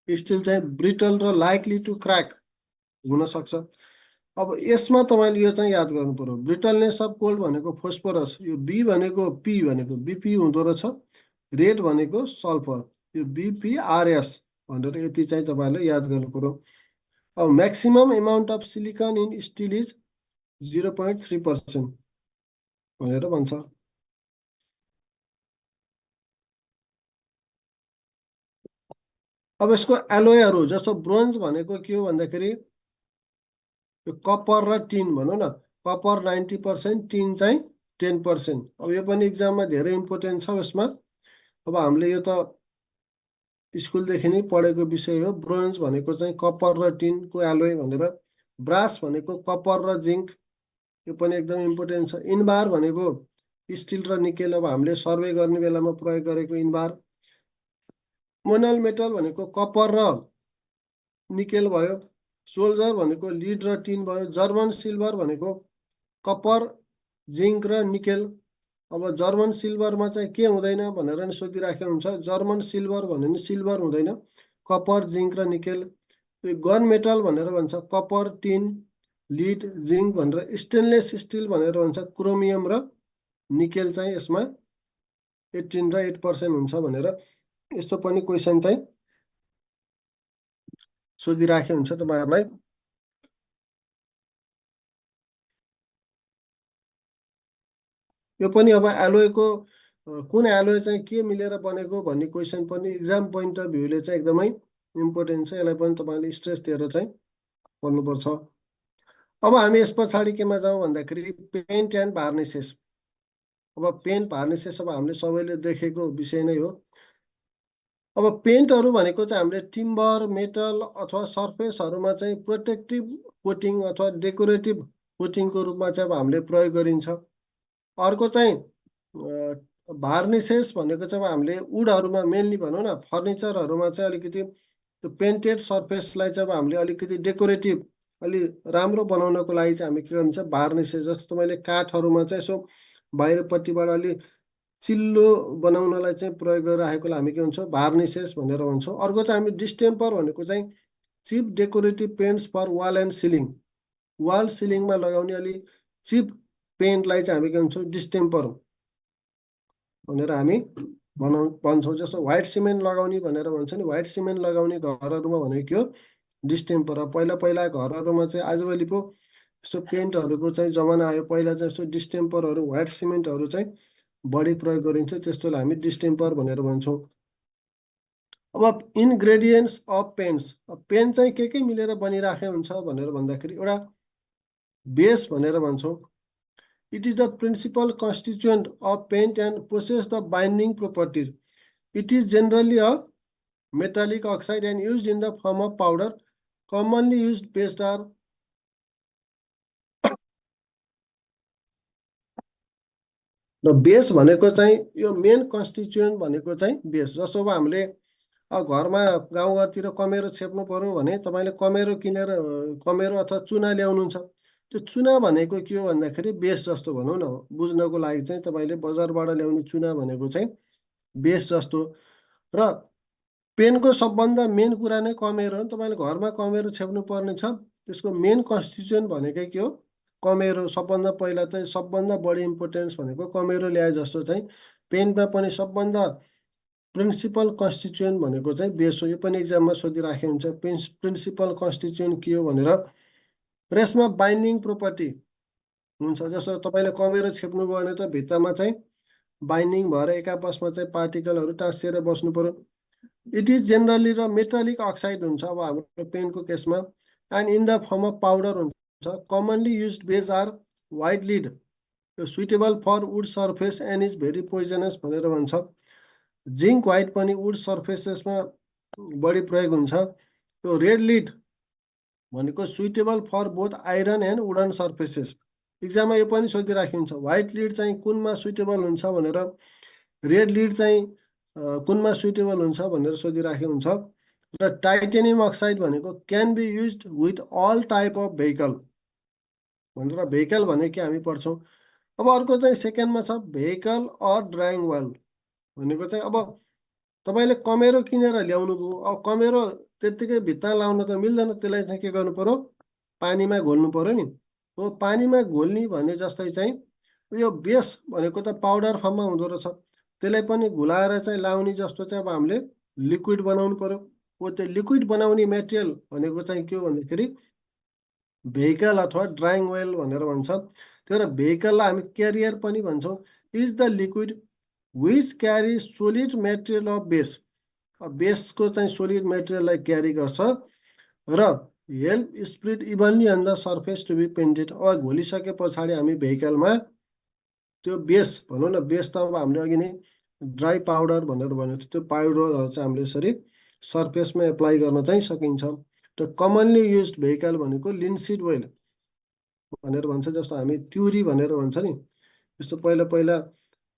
स्टिल चाहिँ ब्रिटल र लाइकली टु क्र्याक हुनसक्छ। अब यसमा तपाईँले यो चाहिँ याद गर्नु पर्यो। ब्रिटलनेस अफ कोल्ड भनेको फोस्फोरस, यो बी भनेको पी भनेको बिपी हुँदो रहेछ, रेड भनेको सल्फर, यो बिपिआरएस भनेर यति चाहिँ तपाईँले याद गर्नु पर्यो। अब maximum amount of silicon in steel is 0.3% भनेर भन्छ। अब यसको एलोयहरू जस्तो ब्रोन्ज भनेको के हो भन्दाखेरि यो कपर र टिन भनौँ न, कपर 90%, टिन चाहिँ 10%। अब यो पनि इक्जाममा धेरै इम्पोर्टेन्ट छ यसमा। अब हामीले यो त स्कुलदेखि नै पढेको विषय हो। ब्रोन्ज भनेको चाहिँ कपर र टिनको एलोय भनेर, ब्रास भनेको कपर र जिङ्क, यो पनि एकदम इम्पोर्टेन्ट छ। इन्बार भनेको स्टिल र निकेल, अब हामीले सर्वे गर्ने बेलामा प्रयोग गरेको इन्बार। मोनल मेटल भनेको कपर र निकेल भयो। सोल्जर भनेको लिड र टिन भयो। जर्मन सिल्भर भनेको कपर, जिङ्क र निकेल। अब जर्मन सिल्भरमा चाहिँ के हुँदैन भनेर नि सोधिराखेको हुन्छ। जर्मन सिल्भर भन्यो भने सिल्भर हुँदैन, कपर, जिङ्क र निकेल। गन मेटल भनेर भन्छ कपर, टिन, लिड जिङ्क भनेर स्टेनलेस स्टिल भनेर भन्छ क्रोमियम र निकेल चाहिँ यसमा 18 र 8% हुन्छ भनेर यस्तो पनि क्वेसन चाहिँ सोधिराखेको हुन्छ तपाईँहरूलाई। यो पनि अब एलोयको कुन एलोय चाहिँ के मिलेर बनेको भन्ने क्वेसन पनि इक्जाम पोइन्ट अफ भ्यूले चाहिँ एकदमै इम्पोर्टेन्ट छ। यसलाई पनि तपाईँले स्ट्रेस दिएर चाहिँ पढ्नुपर्छ। अब हामी यस पछाडि केमा जाउँ भन्दाखेरि पेन्ट एन्ड भार्निसेस। अब पेन्ट भार्निसेस अब हामीले सबैले देखेको विषय नै हो। अब पेन्टहरू भनेको चाहिँ हामीले टिम्बर मेटल अथवा सर्फेसहरूमा चाहिँ प्रोटेक्टिभ कोटिङ अथवा डेकोरेटिभ कोटिङको रूपमा चाहिँ अब हामीले प्रयोग गरिन्छ। अर्को चाहिँ भार्निसेस भनेको चाहिँ अब हामीले वुडहरूमा मेनली भनौँ न फर्निचरहरूमा चाहिँ अलिकति त्यो पेन्टेड सर्फेसलाई चाहिँ अब हामीले अलिकति डेकोरेटिभ अलि राम्रो बनाउनको लागि चाहिँ हामी के गरिन्छ भार्निसेस। जस्तो मैले काठहरूमा चाहिँ यसो बाहिरपट्टिबाट अलि चिल्लो बनाउनलाई चाहिँ प्रयोग गरिराखेकोलाई हामी के भन्छौँ भार्निसेस भनेर भन्छौँ। अर्को चाहिँ हामी डिस्टेम्पर भनेको चाहिँ cheap decorative paints for wall and ceiling. Wall सिलिङमा लगाउने अलि चिप पेन्टलाई चाहिँ हामी के भन्छौँ डिस्टेम्पर भनेर हामी भन्छौँ। जस्तो व्हाइट सिमेन्ट लगाउने भनेर भन्छ नि, व्हाइट सिमेन्ट लगाउने घरहरूमा भनेको के हो डिस्टेम्पर। पहिला पहिला घरहरूमा चाहिँ आजभोलि पो यस्तो पेन्टहरूको चाहिँ जमाना आयो। पहिला चाहिँ यस्तो डिस्टेम्परहरू व्हाइट सिमेन्टहरू चाहिँ बढी प्रयोग गरिन्थ्यो, त्यस्तोलाई हामी डिस्टेम्पर भनेर भन्छौँ। अब इन्ग्रेडियन्ट्स अफ पेन्ट्स, पेन चाहिँ के मिलेर बनिराखेको हुन्छ भनेर भन्दाखेरि एउटा बेस भनेर भन्छौँ। It is the principal constituent of paint and possesses the binding properties. It is generally a metallic oxide and used in the form of powder. Commonly used paste are र बेस भनेको चाहिँ यो main constituent भनेको चाहिँ base. जस्तो अब हामीले घरमा गाउँघरतिर कमेरो छेप्नु पर्यो भने तपाईँले कमेरो किनेर कमेरो अथवा चुना ल्याउनुहुन्छ। त्यो चुना भनेको के हो भन्दाखेरि बेस जस्तो भनौँ न, बुझ्नको लागि चाहिँ तपाईँले बजारबाट ल्याउने चुना भनेको चाहिँ बेस जस्तो। र पेनको सबभन्दा मेन कुरा नै कमेरो हो। तपाईँले घरमा कमेरो छेप्नु पर्ने छ, त्यसको मेन कन्स्टिट्युएन्ट भनेकै के हो कमेरो। सबभन्दा पहिला चाहिँ सबभन्दा बढी इम्पोर्टेन्स भनेको कमेरो ल्याए जस्तो चाहिँ पेनमा पनि सबभन्दा प्रिन्सिपल कन्स्टिट्युएन्ट भनेको चाहिँ बेस हो। यो पनि इक्जाममा सोधिराखेको हुन्छ प्रिन्सिपल कन्स्टिट्युएन्ट के हो भनेर। र यसमा बाइन्डिङ प्रोपर्टी हुन्छ। जस्तो तपाईँले कमेरो छेप्नुभयो भने त भित्तामा चाहिँ बाइन्डिङ भएर एक आपसमा चाहिँ पार्टिकलहरू टाँसिएर बस्नु पर्यो। इट इज जेनरली र मेटालिक अक्साइड हुन्छ अब हाम्रो पेनको केसमा, and in the form of powder हुन्छ। Commonly use base are white lead, suitable for wood surface and is very poisonous भनेर भन्छ। जिङ्क व्हाइट पनि वुड सर्फेसेसमा बढी प्रयोग हुन्छ। त्यो रेड लिड भनेको suitable for both iron and wooden surfaces. इक्जाममा यो पनि सोधिराखेको हुन्छ व्हाइट लिड चाहिँ कुनमा सुइटेबल हुन्छ भनेर, रेड लिड चाहिँ कुनमा सुइटेबल हुन्छ भनेर सोधिराखेको हुन्छ। र टाइटेनियम अक्साइड भनेको can be use with all type of vehicle भनेर, भेहिकल भने के हामी पढ्छौँ। अब अर्को चाहिँ सेकेन्डमा छ भेहिकल अर ड्राइङ वेल भनेको चाहिँ अब तपाईँले कमेरो किनेर ल्याउनु भयो। अब कमेरो त्यत्तिकै भित्ता लाउन त मिल्दैन, त्यसलाई चाहिँ के गर्नु पर्यो पानीमा घोल्नु पर्यो नि। हो पानीमा घोल्ने भने जस्तै चाहिँ यो बेस भनेको त पाउडर फर्ममा हुँदो रहेछ, त्यसलाई पनि घुलाएर चाहिँ लाउने जस्तो चाहिँ अब हामीले लिक्विड बनाउनु पर्यो। हो त्यो लिक्विड बनाउने मेटेरियल भनेको चाहिँ के हो भन्दाखेरि भेहिकल अथवा ड्राइङ वेल भनेर भन्छ। त्यो भएर भेहिकललाई हामी क्यारियर पनि भन्छौँ। Is the liquid which carry solid material of base, बेसको चाहिँ सोलिड मेटेरियललाई क्यारी गर्छ र help spread evenly on the surface to be painted. अब घोलिसके पछाडि हामी भेहिकलमा त्यो बेस भनौँ न, बेस त अब हामीले अघि नै ड्राई पाउडर भनेर भनेको थियो, त्यो पाउडरहरू चाहिँ हामीले यसरी सर्फेसमा एप्लाई गर्न चाहिँ सकिन्छ। र कमनली युज भेहिकल भनेको लिन्सिड वेल भनेर भन्छ। जस्तो हामी त्युरी भनेर भन्छ नि, यस्तो पहिला पहिला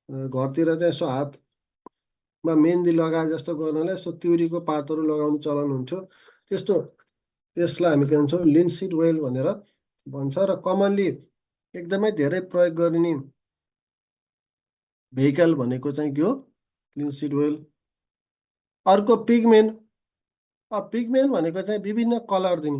घरतिर चाहिँ यसो हातमा मेहन्दी लगाए जस्तो गर्नलाई यस्तो त्युरीको पातहरू लगाउनु चलन हुन्थ्यो। त्यस्तो त्यसलाई हामी के भन्छौँ लिन्सिड वेल भनेर भन्छ। र कमनली एकदमै धेरै प्रयोग गरिने भेहिकल भनेको चाहिँ के हो लिन्सिड वेल। अर्को पिगमेन्ट। पिगमेन्ट भनेको चाहिँ विभिन्न कलर दिने।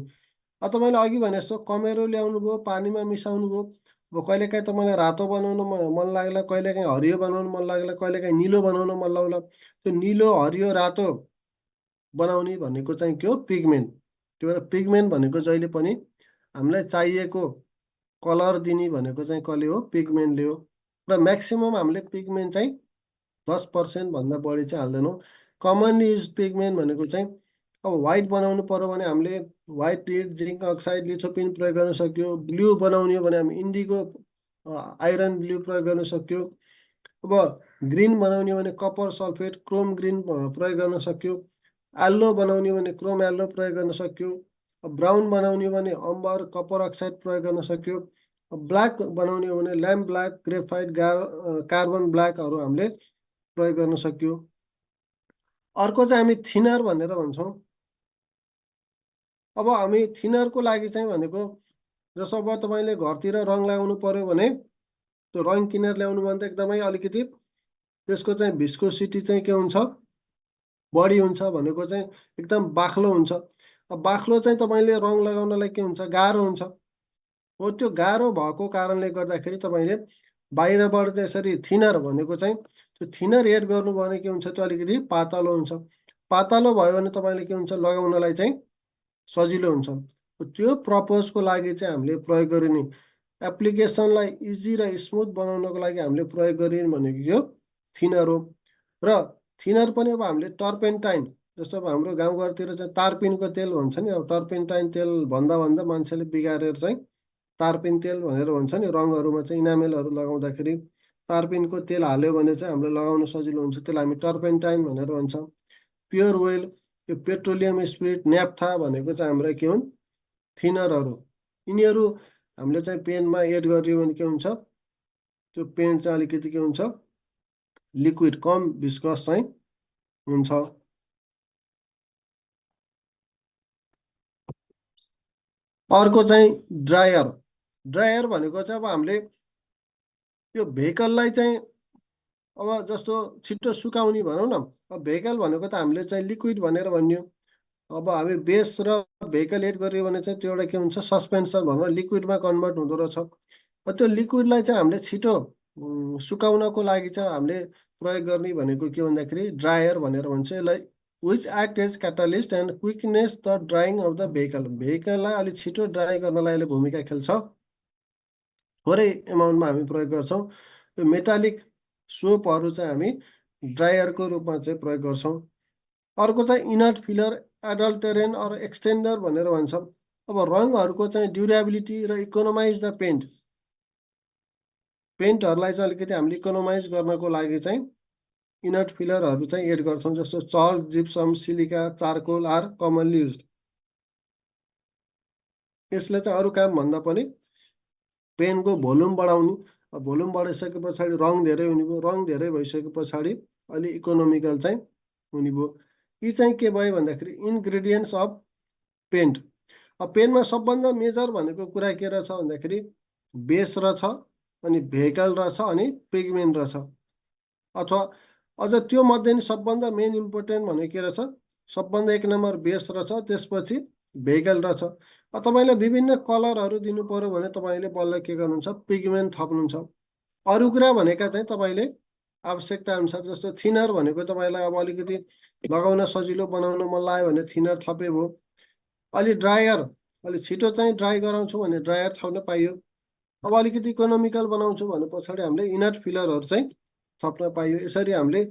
तपाईँले अघि भने जस्तो कमेरो ल्याउनु भयो, पानीमा मिसाउनु भयो। अब कहिलेकाहीँ तपाईँलाई रातो बनाउन मन लाग्ला, कहिलेकाहीँ हरियो बनाउनु मन लाग्ला, कहिलेकाहीँ निलो बनाउन मन लाग्ला। त्यो निलो, हरियो, रातो बनाउने भनेको चाहिँ के हो? पिगमेन्ट। त्यही भएर पिगमेन्ट भनेको जहिले पनि हामीलाई चाहिएको कलर दिने भनेको चाहिँ कसले हो? पिगमेन्टले हो। र म्याक्सिमम हामीले पिगमेन्ट चाहिँ 10% भन्दा बढी चाहिँ हाल्दैनौँ। कमनली युज पिगमेन्ट भनेको चाहिँ अब व्हाइट बनाउनु पर्यो भने हामीले व्हाइट लिड, जिङ्क अक्साइड, लिथोपिन प्रयोग गर्न सक्यो। ब्लू बनाउने हो भने हामी इन्डिगो आइरन ब्लू प्रयोग गर्न सक्यो। अब ग्रिन बनाउने हो भने कपर सल्फेट, क्रोम ग्रिन प्रयोग गर्न सक्यो। येल्लो बनाउने हो भने क्रोम येल्लो प्रयोग गर्न सक्यो। ब्राउन बनाउने हो भने अम्बर, कपर अक्साइड प्रयोग गर्न सक्यो। ब्ल्याक बनाउने हो भने ल्याम्प ब्ल्याक, ग्रेफाइट, कार्बन ब्ल्याकहरू हामीले प्रयोग गर्न सक्यो। अर्को चाहिँ हामी थिनर भनेर भन्छौँ। अब हामी थिनरको लागि चाहिँ भनेको जस्तो अब तपाईँले घरतिर रङ लगाउनु पर्यो भने त्यो रङ किनेर ल्याउनु भने त एकदमै अलिकति त्यसको चाहिँ भिस्कोसिटी चाहिँ के हुन्छ? बढी हुन्छ। भनेको चाहिँ एकदम बाक्लो हुन्छ। अब बाक्लो चाहिँ तपाईँले रङ लगाउनलाई के हुन्छ? गाह्रो हुन्छ। हो, त्यो गाह्रो भएको कारणले गर्दाखेरि तपाईँले बाहिरबाट चाहिँ यसरी थिनर भनेको चाहिँ त्यो थिनर एड गर्नुभयो भने के हुन्छ? त्यो अलिकति पातलो हुन्छ। पातलो भयो भने तपाईँले के हुन्छ? लगाउनलाई चाहिँ सजिलो हुन्छ। त्यो पर्पजको लागि चाहिँ हामीले प्रयोग गरिने, एप्लिकेसनलाई इजी र स्मुथ बनाउनको लागि हामीले प्रयोग गरिने भनेको यो थिनर हो। र थिनर पनि अब हामीले टर्पेन्टाइन, जस्तो अब हाम्रो गाउँघरतिर चाहिँ तारपिनको तेल भन्छ नि। अब टर्पेन्टाइन तेल भन्दा भन्दा मान्छेले बिगारेर चाहिँ तारपिन तेल भनेर भन्छ नि। रङहरूमा चाहिँ इनामेलहरू लगाउँदाखेरि तारपिनको तेल हाल्यो भने चाहिँ हामीले लगाउन सजिलो हुन्छ। त्यसलाई हामी टर्पेन्टाइन भनेर भन्छ। प्योर ओइल, यो पेट्रोलियम स्पिरिट, न्याफ्था भनेको चाहिँ हाम्रो के हुन्? थिनरहरू। यिनीहरू हामीले चाहिँ पेनमा एड गरियो भने के हुन्छ? त्यो पेन चाहिँ अलिकति के हुन्छ? लिक्विड, कम भिस्कस चाहिँ हुन्छ। अर्को चाहिँ ड्रायर। ड्रायर भनेको चाहिँ अब हामीले यो भेहिकललाई चाहिँ अब जस्तो छिट्टो सुकाउने भनौँ न। अब भेहिकल भनेको त हामीले चाहिँ लिक्विड भनेर भन्यो। अब हामी बेस र भेहिकल एड गऱ्यो भने चाहिँ त्यो एउटा के हुन्छ? सस्पेन्सन भनौँ, लिक्विडमा कन्भर्ट हुँदो रहेछ। त्यो लिक्विडलाई चाहिँ हामीले छिटो सुकाउनको लागि चाहिँ हामीले प्रयोग गर्ने भनेको के भन्दाखेरि ड्रायर भनेर भन्छ यसलाई। Which act as catalyst and quickens the drying of the vehicle. भेहिकललाई अलिक छिटो ड्राई गर्नलाई यसले भूमिका खेल्छ। थोरै एमाउन्टमा हामी प्रयोग गर्छौँ। यो मेटालिक सोपहरू चाहिँ हामी ड्रायरको रूपमा चाहिँ प्रयोग गर्छौँ। अर्को चाहिँ इनर्ट फिलर, एडल्टरेन्ट अर एक्सटेन्डर भनेर भन्छ। अब रङहरूको चाहिँ ड्युरेबिलिटी र इकोनोमाइज द पेन्ट, पेन्टहरूलाई चाहिँ अलिकति हामीले इकोनोमाइज गर्नको लागि चाहिँ इनर्ट फिलरहरू चाहिँ एड गर्छौँ। जस्तो chalk, gypsum, silica, charcoal are commonly use. यसले चाहिँ अरू काम भन्दा पनि पेनको भोल्युम बढाउनु। भोल्युम बढाइसके पछाडि रङ धेरै हुने भयो। रङ धेरै भइसके पछाडि अलि इकोनोमिकल चाहिँ हुने भयो। यी चाहिँ के भयो भन्दाखेरि इन्ग्रेडियन्ट्स अफ पेन्ट। अब पेनमा सबभन्दा मेजर भनेको कुरा के रहेछ भन्दाखेरि बेस रहेछ, अनि भेहिकल रहेछ, अनि पिगमेन्ट रहेछ। अथवा अझ त्यो मध्ये नि सबभन्दा मेन इम्पोर्टेन्ट भनेको के रहेछ? सबभन्दा एक नम्बर बेस रहेछ, त्यसपछि भेहिकल रहेछ। तपाईँलाई विभिन्न कलरहरू दिनु पर्यो भने तपाईँले बल्ल के गर्नुहुन्छ? पिगमेन्ट थप्नुहुन्छ। अरू कुरा भनेका चाहिँ तपाईँले आवश्यकता अनुसार, जस्तो थिनर भनेको तपाईँलाई अब अलिकति लगाउन सजिलो बनाउन मन लाग्यो भने थिनर थपे भयो। अलि ड्रायर, अलिक छिटो चाहिँ ड्राई गराउँछु भने ड्रायर थप्न पाइयो। अब अलिकति इकोनोमिकल बनाउँछु भने पछाडि हामीले इनर्ट फिलरहरू चाहिँ थप्न पाइयो। यसरी हामीले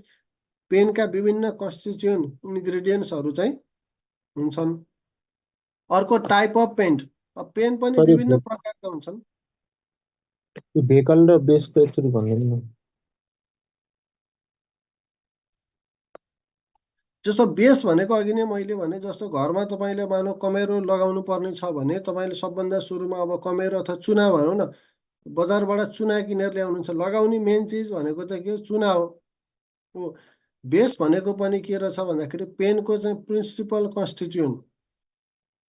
पेनका विभिन्न कन्स्टिट्युएन्ट इन्ग्रेडियन्ट्सहरू चाहिँ हुन्छन्। अर्को टाइप अफ पेन्ट। अब पेन पनि विभिन्न प्रकारका हुन्छन्। भेहिकल र बेसको एकचोटि भनिदिनु न। जस्तो बेस भनेको अघि नै मैले भने जस्तो घरमा तपाईँले मानव कमेरो लगाउनु पर्ने छ भने तपाईँले सबभन्दा सुरुमा अब कमेरो अथवा चुना भनौँ न, बजारबाट चुना किनेर ल्याउनुहुन्छ। लगाउने मेन चिज भनेको त के हो? चुना हो। बेस भनेको पनि के रहेछ भन्दाखेरि पेनको चाहिँ प्रिन्सिपल कन्स्टिट्युएन्ट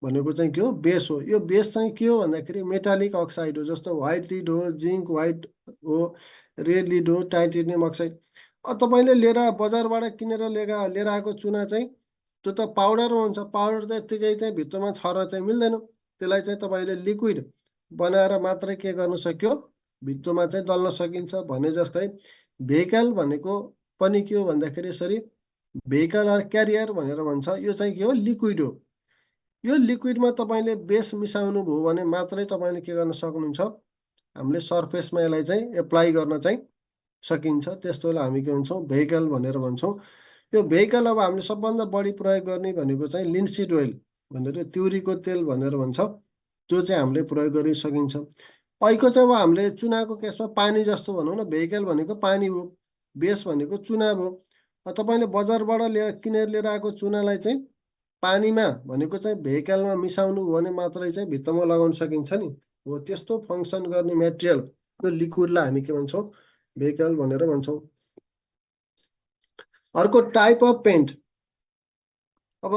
भनेको चाहिँ के हो? बेस हो। यो बेस चाहिँ के हो भन्दाखेरि मेटालिक अक्साइड हो। जस्तो व्हाइट लिड हो, जिङ्क व्हाइट हो, रेड लिड हो, टाइटेनियम अक्साइड। तपाईँले लिएर बजारबाट किनेर लिएर आएको चुना चाहिँ त्यो त पाउडर हुन्छ। पाउडर त यत्तिकै चाहिँ भित्रमा छर चाहिँ मिल्दैन। त्यसलाई चाहिँ तपाईँले लिक्विड बनाएर मात्रै के गर्न सक्यो, भित्तोमा चाहिँ दल्न सकिन्छ। भने जस्तै भेहिकल भनेको पनि के हो भन्दाखेरि यसरी भेहिकल अर क्यारियर भनेर भन्छ। यो चाहिँ के हो, लिक्विड हो। यो लिक्विडमा तपाईँले बेस मिसाउनु भयो भने मात्रै तपाईँले के गर्न सक्नुहुन्छ, हामीले सर्फेसमा यसलाई चाहिँ एप्लाई गर्न चाहिँ सकिन्छ। त्यस्तोलाई हामी के भन्छौँ, भेहिकल भनेर भन्छौँ। यो भेहिकल अब हामीले सबभन्दा बढी प्रयोग गर्ने भनेको चाहिँ लिन्सिड ओइल भनेर, तिउरीको तेल भनेर भन्छ, त्यो चाहिँ हामीले प्रयोग गर्न सकिन्छ। अहिलेको चाहिँ अब हामीले चुनाको केसमा पानी जस्तो भनौँ न, भेहिकल भनेको पानी हो, बेस भनेको चुना हो। तपाईँले बजारबाट किनेर लिएर आएको चुनालाई चाहिँ पानीमा भनेको चाहिँ भेहिकलमा मिसाउनु हो भने मात्रै चाहिँ भित्तामा लगाउन सकिन्छ नि। हो त्यस्तो फङ्सन गर्ने मेटेरियल, त्यो लिक्विडलाई हामी के भन्छौँ, भेहिकल भनेर भन्छौँ। अर्को टाइप अफ पेन्ट, अब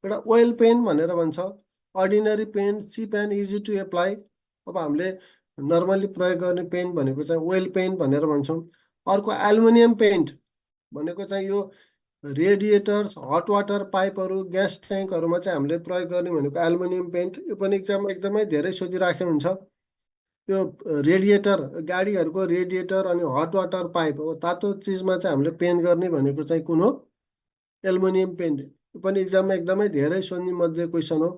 एउटा ओइल पेन्ट भनेर भन्छ, ordinary paint, chip and easy to apply. अब हामीले नर्मली प्रयोग गर्ने पेन्ट भनेको चाहिँ ओइल पेन्ट भनेर भन्छौँ। अर्को एल्युमिनियम पेन्ट भनेको चाहिँ यो रेडिएटर्स, हट वाटर पाइपहरू, ग्यास ट्याङ्कहरूमा चाहिँ हामीले प्रयोग गर्ने भनेको एल्युमिनियम पेन्ट। यो पनि इक्जाममा एकदमै धेरै सोधिराखेको हुन्छ। यो रेडिएटर, गाडीहरूको रेडिएटर अनि हट वाटर पाइप हो, तातो चिजमा चाहिँ हामीले पेन्ट गर्ने भनेको चाहिँ कुन हो, एल्युमिनियम पेन्ट। यो पनि इक्जाममा एकदमै धेरै सोध्ने मध्ये क्वेसन हो।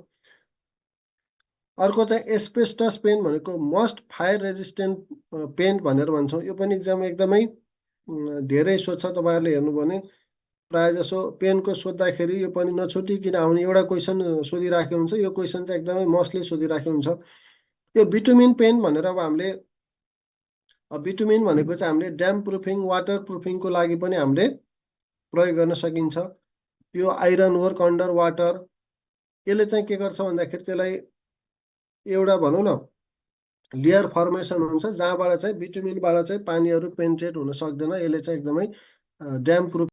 अर्को चाहिँ एस्बेस्टस पेन्ट भनेको मस्ट फायर रेजिस्टेन्ट पेन्ट भनेर भन्छौँ। यो पनि इक्जाममा एकदमै धेरै सोध्छ। तपाईँहरूले हेर्नुभयो भने प्रायः जसो पेनको सोद्धाखेरि यो पनि नछुटिकन आउने एउटा क्वेसन सोधिराखेको हुन्छ। यो क्वेसन चाहिँ एकदमै मस्टली सोधिराखेको हुन्छ। यो बिटुमिन पेन्ट भनेर अब हामीले, बिटुमिन भनेको चाहिँ हामीले ड्याम प्रुफिङ, वाटर प्रुफिङको लागि पनि हामीले प्रयोग गर्न सकिन्छ। यो आइरन ओर, अन्डर वाटर, यसले चाहिँ के गर्छ भन्दाखेरि त्यसलाई एउटा भनौँ न लेयर फर्मेसन हुन्छ, जहाँबाट चाहिँ बिटुमिनबाट चाहिँ पानीहरू पेन्ट्रेट हुन सक्दैन। यसले चाहिँ एकदमै ड्याम प्रुफ